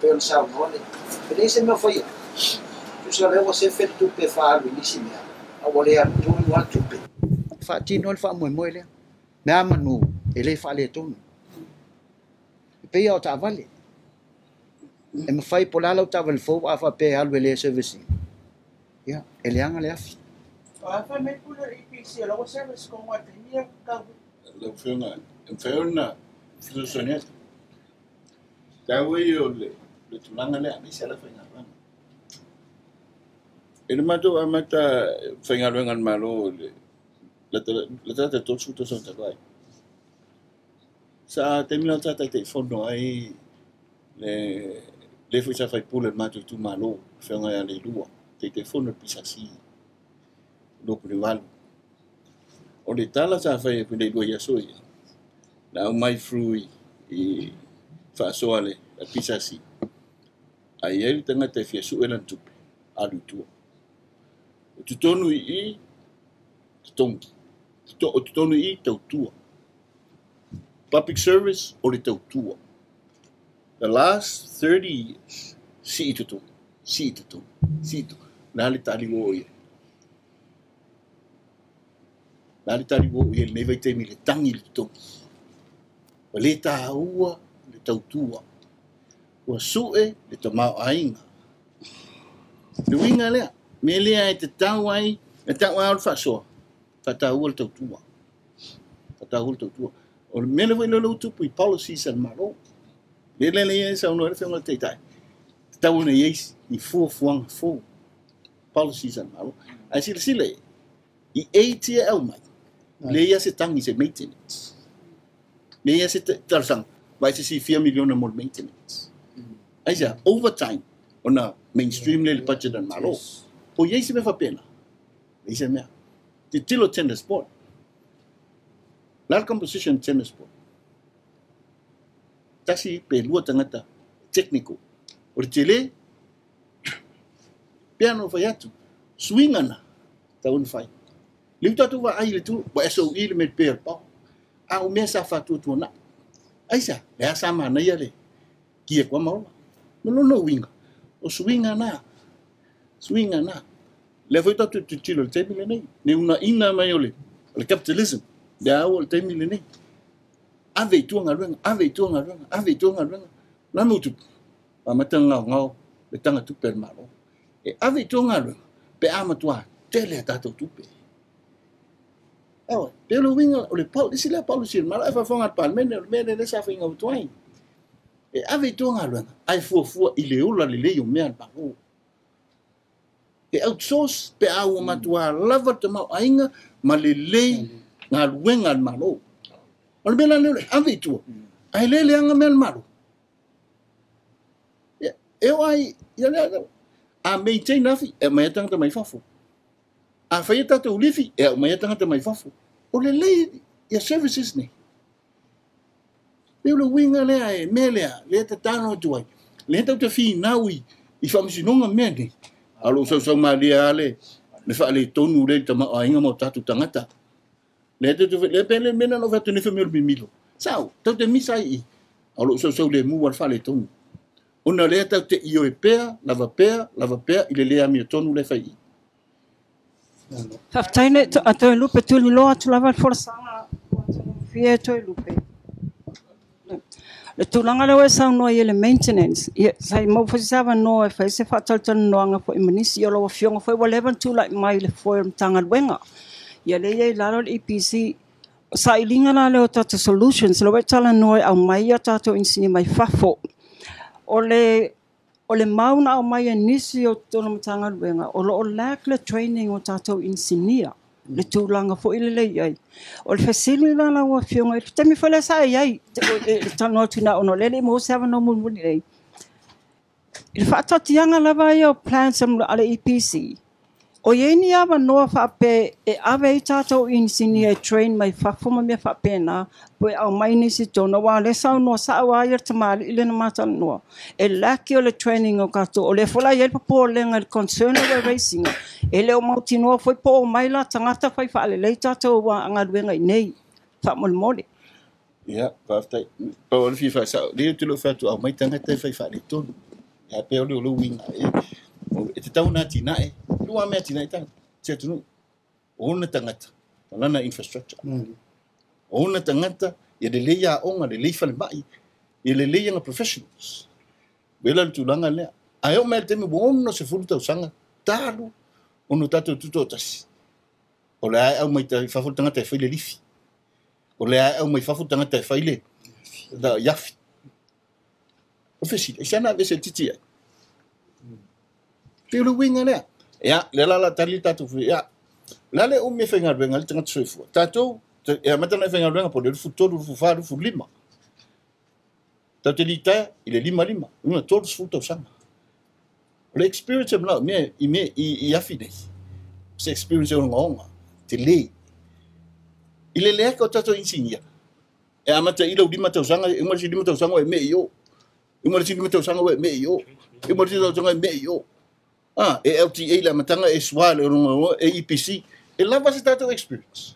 pei ona saunoa le, e leai se mea o faia. Tusa o lea ua sefe le tupe e faaalu i nisi mea, a ua le alu tonu lava le tupe. Faatino ai le faamoemoe lea. Mea manu e le faaletonu. E pei lava o taavale. E mafai po o le a lau taavale fou a faapea e alu e le service ina, ia, e leaga le afi. O a fai mai pule o le EPC o la ua service tonu lava i le taimi ia tau. Lau Afioga, e mafai ona fesoasoani atu. Taua ia o le tulaga lea, aemaise lava faigaluega. I le matou amata faigaluega a le Malo i le lata 30 tausaga talu ai, sa taimi la sa Taitaifono ai le foi sa faipule o le matou itumalo, Afioga ia Leilua, Taitaifono o le PSC, 2008. O le tala sa fai e Leilua i aso ia, na aumai through i faasoa le PSC, ai ai le tagata e fia sue lana tupe, alu i tua. O totonu i totogi, o totonu i tautua. Public service o le tautua. The last 30 years, sii totogi, sii totogi, sii totogi. Na le tali o ia. Na le tali o ia lenei vaitaimi le tagi le totogi. Ua le tāua le tautua. Ua sue le tamaoaiga. Le uiga lea, me lea e te tau ai, e tau ai o le faasoa, faataua le tautua. Faataua le tautua. O le mea lea foi lea ua tupu i policies a le Malo. Le lea lea e saunoa ai le Afioga i le Taitai, tatau ona i ai ni fuafuaga fou, policies a le Malo. Ae silasila i i aids ia e aumai, leai lava se tagi se maintenance. Leai lava se talosaga, vaai se sifia miliona mo le maintenance. Aisea, overtime, ona mainstream lea i le budget a le Malo. Po i ai se mea faapena? Leai se mea. Tilotilo tenders board. La le composition tenders board. Tasi pe lua tagata technical. O le tele, pea na fai atu, suiga na, tau ona fai. Leu tatou vaai i le tu, ua SOE le mea pea o le power. A o mea sa faatuatuanai. Aisea, lea sa manaia le kia kua maola. Ma lona uiga, o suiga na, suiga na. Lea foi tatou tilotilo i le taimi lenei, le unaiga mai o le capitalism, lea ua o le taimi lenei. Ave i tua galuega, ave i tua galuega, ave i tua galuega. La me utupu, amata ngaongao le taga tupe a le Malo. E ave i tua galuega, pe a matua tele a tatou tupe. Awa, pe o le uiga, o le policy lea policy a le Malo, e faafofoga le Palemene, o le mea lea sa faiga atu ai. E ave i tua galuega, ae fuafua i le ola lelei o mea a le Malo. E outsource pe a ua matua lava le tamaoaiga ma lelei galuega a le Malo. O le mea la lea o le ave i tua, ae le leaga mea a le Malo. E o ai, ia lea, a maintain afi, e aumai ai tagata mai fafo. A fai e tatou lifi, e aumai ai tagata mai fafo. O lelei ia services nei. Pei o le uiga lea e mea lea, lea tatalo atu ai. Lea tau te finau i faamasinoga mea nei. A o lou sausau malie lava le faaletonu lea i le tamaoaiga ma o tatou tagata. Lea tau te, lea pe le mea na fai atu nei fai mai o le mimilo. Sao, tau te misa ai i. A o lou sausau lemu lava le faaletonu. Ona lea tau te ioe pea, lava pea, lava pea i le le amiotonu lea fai i. Faafetai le a Toelupe tuliloa atu lava le folasaga ua atagofie e Toelupe. Le tulaga lea ua e saunoa ai i le maintenance, ia sa i maua foi se avanoa e fai se faatalatalanoaga foi ma nisi o lau Afioga foi ua leva ona tulai mai i le foe o le Matagaluega. Ia lea e i ai i lalo le EPC. O sailiga la lea o tatou solutions, lea ua e talanoa e aumai a tatou inisinia mai fafo. O le mau na aumai e nisi o totonu o Matagaluega, o lo o lack le training o tatou inisinia, le tulaga foi lele i ai. O le fesili la lau Afioga, i le taimi foi lea sa e i ai, e talanoa atu i ona o lea e le i maua se avanoa mulimuli nei, i le faataatiaga lava ia o plans a le EPC, o i ai ni avanoa faapea e ave ai tatou inisinia e train mai fafo ma mea faapena, po e aumai nisi i totonu, aua o lea e saunoa sao lava le tamalii lea na ma talanoa, e lack o le training o tatou. O lea foi la e i ai le popolega i le concern lea ua raise ina, e le o mautinoa foi po o mai la tagata fai faalelei tatou galuega i inei, faamolemole. Ia, faafetai. Pau o le fia faasao, lea ou te le o fai atu aumai tagata e fai faaletonu. Ia pei o le uiga e tatau ona atinae, lua mea atinae tagata, se atunuu. O ona tagata, ma lana infrastructure. O ona tagata, ia lelei aoga, lelei falemai, ia lelei ana professionals. Wela le tulaga lea. Ae oo mai le taimi ua 60 tausaga, talu ona tatou tutoatasi. O le a e aumai fafo le tagata e fai le lifi. O le a e aumai fafo le tagata e fai le iafi. O fesili, e se ana ave se titi ai. Pe o le uiga lea. Ia, le la la tali tatou fai, ia. La le umi e faigaluega le tagata soifua. Tatou, e amata ona e faigaluega po o le 23, 24, 25. Tau te litaea i le 55, una 30 tausaga. O le experience e manao, mea i mea i afi nei. Se experience e ogaoga, te lē. I le leaka o tatou inisinia, e amata i lau 5 tausaga, e uma le isi 5 tausaga ua e mea i o. E uma le isi 5 tausaga ua e mea i o. E uma le isi tausaga e mea i o. Ah, e LTA le amataga, e SWA le ogaoga, e EPC. E lava se tatou experience.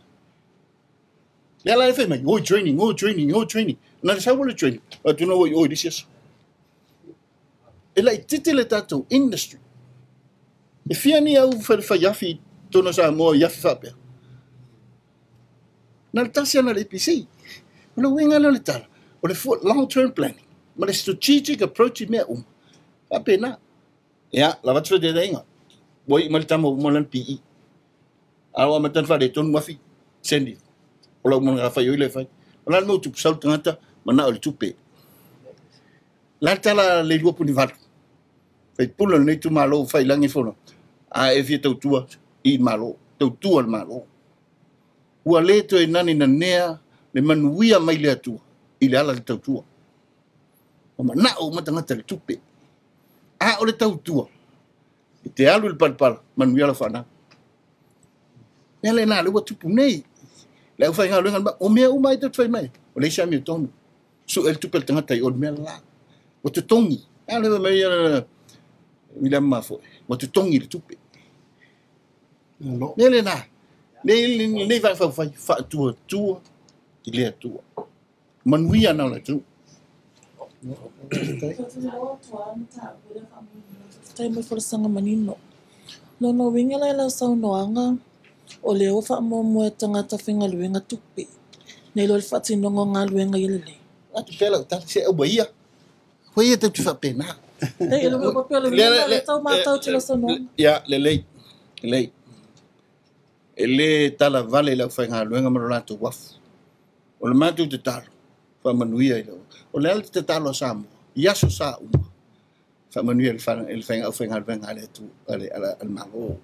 Lea la e fai mai, oi training, oi training, oi training. Na le sau le training, atu na oi oi lisi aso. E laitiiti le tatou industry. E fia ni au fai afi tona Samoa i afi faapea. Na le tasi ana le EPC. O le uiga lea o le tala, o le long term planning, ma le strategic approach i mea uma. Faapena. Ia, lava atu fetetaiga. Ua ii mai le tama ua uma lana PE. A ua amata ona faaletonu afi, sendi. O lau malaga fai oi le fai. O la le mau tupu sau le tagata, manao i le tupe. La le tala le lua puni valu. Fai pula lenei itumalo fai lagi fono. A e fia tautua i malo, tautua le malo. Ua le toe nani nanea le manuia mai le Atua i le ala le tautua. O manao uma tagata le tupe. A o le tautua, i te alu i le palapala, manuia la whanau. Mea le nā, le ua tupu nei. Le au whai o mea uma i te whai mai. O le isa mi o tonu. Su el tupe le tagata i o le mea la. O te tongi. A le mai a William Mafoe. O te tongi le tupe. Mea le nā. Nei vai whai whai whaatua tua i lea tua. Manuia nā la tu. Faafetai mo le folasaga manino. Lona uiga la i lau saunoaga, o lea ua faamuamua e tagata faigaluega tupe, nei lo le faatinoga o galuega ia lelei. Atu pea lau tala, se au ia. Koe ia tau te faapena. Ei, le mea pea le uiga le tau matau te lau saunoaga. Ia, lelei, lelei. E le tala vale lau faigaluega ma lo latou uafu. O le matou tatalo, faamanuia i lau. O le ala te tatalo a Samoa, i aso sa uma, faamanuia i le aufaigaluega a le atu, a le Malo.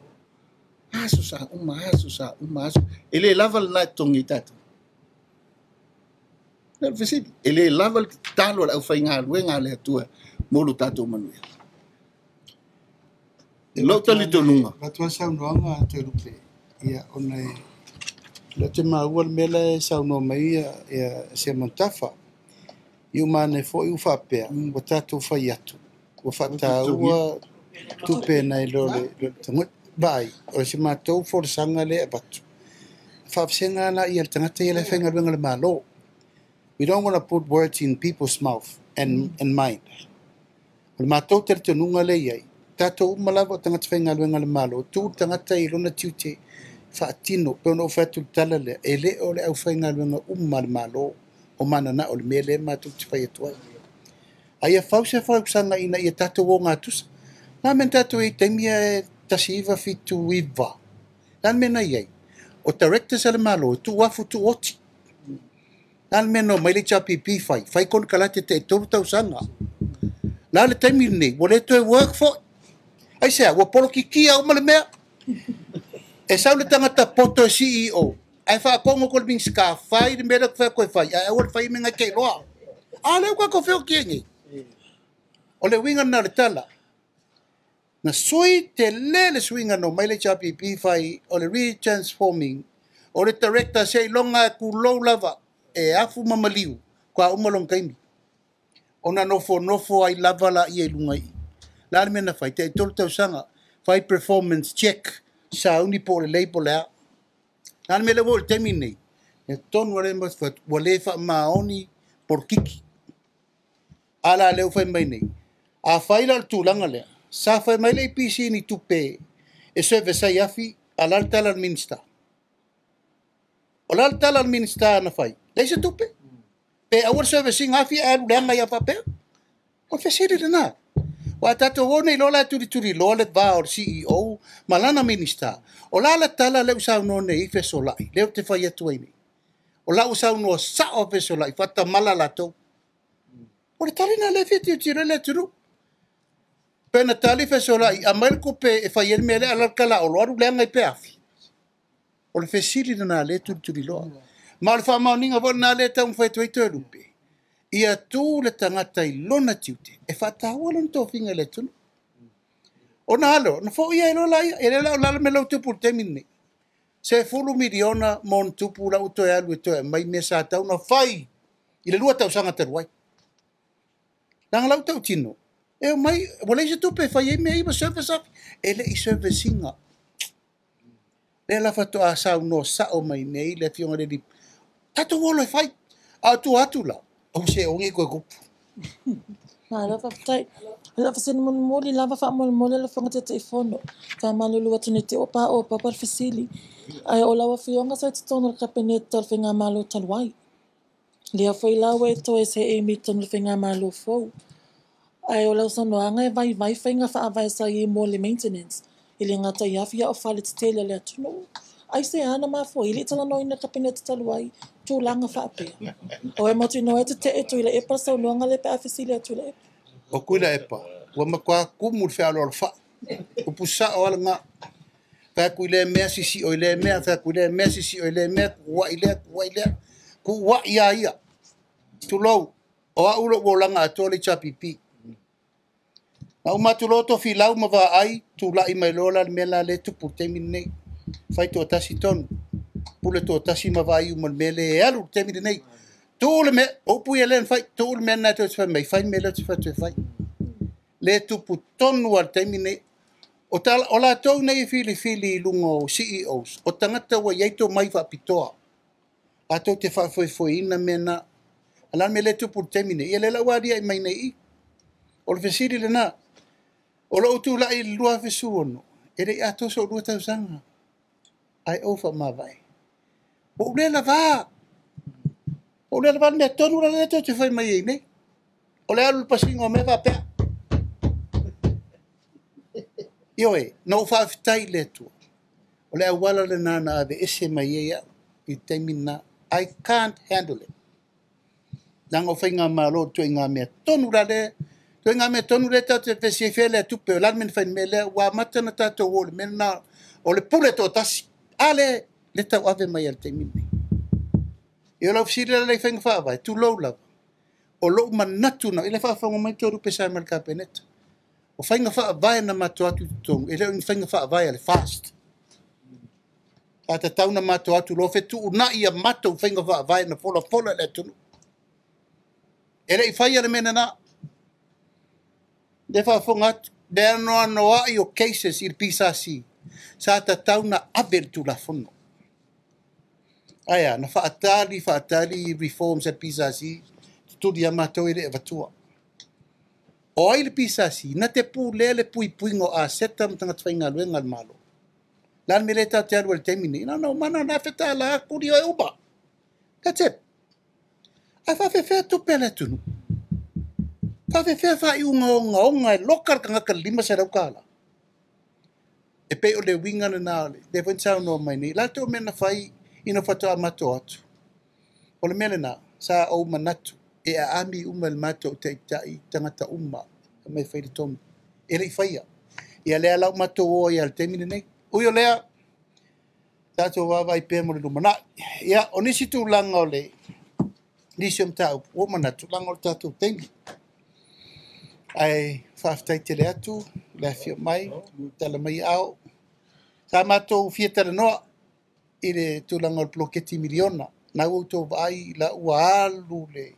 Aso sa uma, aso sa uma, aso. E le lava le nai totogi i tatou. Le fesili, e le lava le tatalo a le aufaigaluega a le Atua mo lo tatou manuia. Lou talitonuga. Avatu lava saunoaga a Toelupe, ia ona e lea ou te maua le mea la e saunoa mai ia Seumanutafa. I uma ane foi ua faapea, ua tatou fai atu, ua faataua tupe nai lo le tagata. Vaai, o se matou folasaga lea e avatu. Faafesega la ia le tagata ia le faigaluega le Malo. We don't want to put words in people's mouth and mind. O le matou talitonuga lea i ai, Tatou uma lava o tagata faigaluega a le Malo, tuu le tagata i lona tiute faatino, pei ona ou fai atu i le tala lea, e le o le aufaigaluega uma a le Malo o mananao i le mea lea matou te fai atu ai. A ia fau se fausaga ina ia tatou ogatusa. O le a le mea na tatou i ai i le taimi e 1979? O le a le mea na i ai? O directors a le Malo e tuuafu tuuoti. O le a le mea na omai le HRPP fai? Fai konekarate tai 3 tausaga. La le taimi lenei, ua le toe work foi. Aisea, ua polokikia uma le mea. E sau le tagata poto e CEO, ae faakogo ko le Minisita, fai le mea lea fai koe fai, ae aua le fai mea ngai te iloa. A lea ua tatou feoki ai nei. O le uiga lena o le tala. Na sui tele le suiga na omai le HRPP fai o le retransforming, o le director seiloga e tulou lava, e afu ma maliu, faatoa uma lona taimi. Ona nofonofo ai lava laia i luga i i. O le a le mea na fai? Tai 3 tausaga, fai performance check, sauni po o lelei po o le a. O le a le mea lea ua oo i le taimi lenei? E tonu lava lea ua le faamaoni polokiki. A la lea ua fai mai nei, a fai la o le tulaga lea, sa fai mai le EPC ni tupe e service ai afi, a o le a le tala a le Minisita? O le a le tala a le Minisita na fai? Leai se tupe. Pe aua le service ina afi ae alu leaga ia faapea. O le fesili lena. Ua tatou o nei loa la e tulituliloa le va o le CEO ma lana Minisita. O la le tala lea ua saunoa nei i Fesolai, lea ou te fai atu ai nei. O la ua saunoa sao Fesolai, faatamala latou. O le tali lena lea e fia tilotilo ai le atunuu. Pe na tali Fesolai, aumai le tupe e fai ai le mea lea, a o le tala a Olo, alu leaga ai pe afi. O le fesili lena lea e tulituliloa. Ma o le faamaoniga foi lena lea e taumafai atu ai Toelupe, ia tu le tagata i lona tiute e faataua lona tofiga i le atunuu. Ona alo, na foia ai loa laia, e le la o lalo me lau tupu i le taimi lenei. $10 miliona ma ona tupu la ua toe alu e toe aumai mea sa tau na fai i le 2 tausaga talu ai. Leaga lau tautino, e omai, ua leai se tupe e fai ai mea ia ma service afi, e le i service ina. Lea la faatoa saunoa sao mai nei le afioga i le alii, tatou o loa e fai. A o tua atu la, o se oge i koe kupu. Malo faafetai. O lau fesili mulimuli lava faamolemole lau Afioga Taitaifono. Faamalulu atu nei te ua paopapa le fesili. Ae o lau Afioga sa i totonu o le Kapeneta o le Faigamalo talu ai. Lea foi la ua e toe seei mai totonu o le Faigamalo fou. Ae o lau saunoaga e vaivai faiga faavae sa i ai mo le maintenance. E le gata i afi a o fale tetele o le atunuu. Ai se ana mafua i le talanoaina o le Kapeneta talu ai tulaga faapea. O e mautinoa e tetee Tuilaepa le saunoaga lea pe a fesili atu Tuilaepa. O Tuilaepa, ua matua kumu le fealoalofai. Upu sao lava lena. Fai atu i lea mea, sisio i lea mea, fai atu i lea mea, sisio i lea mea, tuuai lea, tuuai lea. Tuuai a ia. Tulou, o au lou olaga atoa le HRPP. Na uma atu loa Tofilau ma vaai, tulai mai loa la le mea la lea e tupu i le taimi lenei. Fai toatasi tonu. Pule toatasi ma vaai uma i le mea lea e alu i le taimi lenei. Tuu le mea, o upu ia lea na fai, tuu le mea lena e toe fai mai, fai le mea lea ou te fai atu e fai. Le tupu tonu lava i le taimi lenei. O latou nei e filifili i luga o CEOs, o tagata ua i ai tomai faapitoa. Latou te faafoefoeina mea na. A la le mea lea e tupu i le taimi lenei, ia lea la ua aliae mai nei i i. O le fesili lena. O lou tulai i le 2016, e le i atoa sou 2 tausaga. Ae ou faamavae. Ua ou le lavā. Ua ou le lavā le mea tonu la lea tou te fai mai ai nei. O le alu i le pasiga o mea faapea. Ioe, na ou faafetai i le Atua. O le auala lena na aveese mai ai au i le taimi lena. I can't handle it. Leaga o faigamalo o ituaiga mea tonu la lea, ituaiga mea tonu lea tatou te vevesi ai fea lea tupe, o le a le mea na fai i le mea lea, ua amata ona tatou o i le mea lena, o le pule toatasi. A lea, le tauave mai i le taimi lenei. Ia o lau fesili la i faiga faavae, tulou lava. O lou manatu na, i le faafofoga mai Toelupe sa mai le Kapeneta. O faiga faavae na matou atu i totonu, e le o ni faiga faavae a le FAST. Sa tatau na matou atu loa fetuunai a matou faiga faavae na folafola i le atunuu. E le i faia le mea lena. Le faafofoga atu, le anoanoai o cases i le PSC, sa tatau na ave le Tulafono. Ae a, na faatali, faatali reforms a le PSC, tutuli a matou e le avatua. O ai le PSC, na te pulea le puipuiga o aseta ma tagata faigaluega a le Malo. Le a le mea lea tatou te alu ai i le taimi lenei? Na ona omana ona $1,000 kuli oe uma. That's it. Ae faafefea tupe a le atunuu? Faafefea faaiuga ogaoga e loka le tagata i le $500? E pei o le uiga lena o le lea foi na saunoa mai nei. O le a tou mea na fai ina faatoa matou atu? O le mea lena, sa ou manatu e aami uma e le matou taitai tagata uma e mai fai le tonu. E le i faia. Ia lea la ua matou o ai lava i le taimi lenei. Ui o lea, tatou vaavaai pea mo le lumanai. Ia, o nisi tulaga o le nisi o mataupu, ua ou manatu, leaga o le tatou taimi. Ae faafetai tele atu le afio mai, tala mai ao. Sa matou fia talanoa i le tulaga o le poloketi miliona. Na ua outou vaai la ua alu le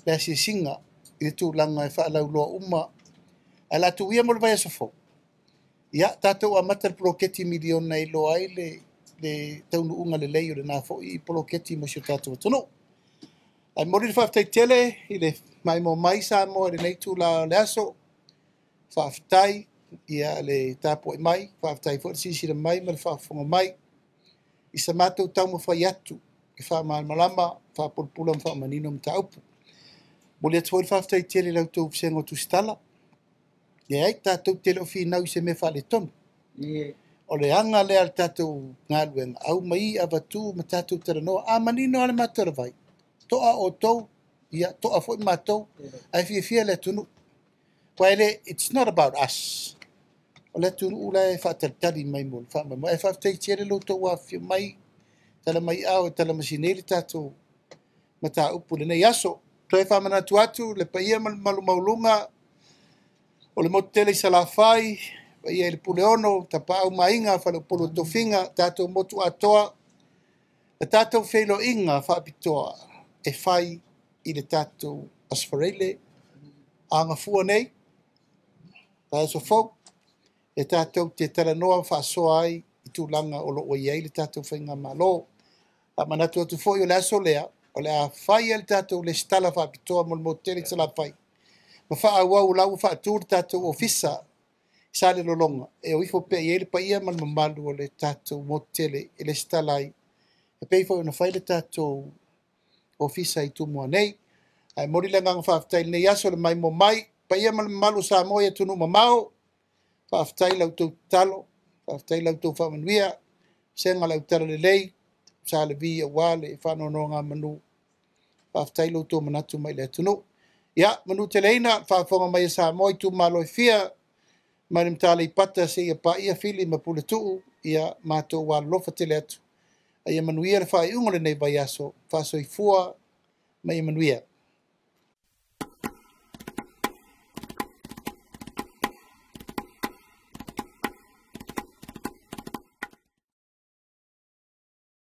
asiasiga i le tulaga e faalauloa uma. Ae o le a tuu ia mo le vaiaso fou. Ia, tatou amata le poloketi miliona e iloa ai le taunuuga lelei o lena foi poloketi mo si o tatou atunuu. Ae momoli le faafetai tele i le maimoa mai Samoa i lenei itula o le aso. Faafetai ia le tapuai mai, faafetai foi le silasila mai ma le faafofoga mai i sa matou taumafai atu e faamalamalama, faapulapula ma faamanino mataupu. Momoli atu foi le faafetai tele i la outou vasega o Tusitala. Leai, tatou te le o finau i se mea faaletonu. O le aga lea o le tatou galuega, aumai avatu ma tatou talanoa. A manino lava le matou talavai, toa outou, ia toa foi matou, ae fiafia le atunuu. Aua e le, it's not about us. O le atunuu la e faatalitali mai mo le faamoemoe. Ae faafetai tele lo outou afifio mai, tala mai ao e talamasina ai le tatou mataupu i lenei aso. Toe faamanatu atu le paia ma le mamalu maualuga o le motu tele i Salafai, paia i le Puleono, Tapaau ma Aiga, Faleupolu o Tofiga, tatou motu atoa, le tatou feiloaiga faapitoa e fai i le tatou Aso Faraile agafua nei, vaiaso fou, e tatou te talanoa faasoa ai i tulaga o lo o i ai le tatou faigamalo. Faamanatu atu foi o le aso lea, o le a fai ai le tatou resitala faapitoa mo le motu tele i Salafai, ma faaauau la ua faatu le tatou ofisa i Salelologa, e o ifo pea i ai le paia ma le mamalu o le tatou motu tele e resitala ai, e pei foi ona fai le tatou ofisa i Tumua nei. Ae momoli le agaga faafetai i lenei aso le maimoa mai, paia ma le mamalu o Samoa i atunuu mamao, faafetai i la outou tatalo, faafetai i la outou faamanuia, vasega o le autala lelei, Sa Levi aua le faanonogamanu, faafetai lo outou manatu mai le atunuu. Ia, manuteleina, faafofoga mai e Samoa i itumalo e fia, mai le Mataleipata seia paia Fili ma Puletuu, ia matou alolofa tele atu. A ia manuia le faaiuga o lenei vaiaso, faasoifua ma ia manuia.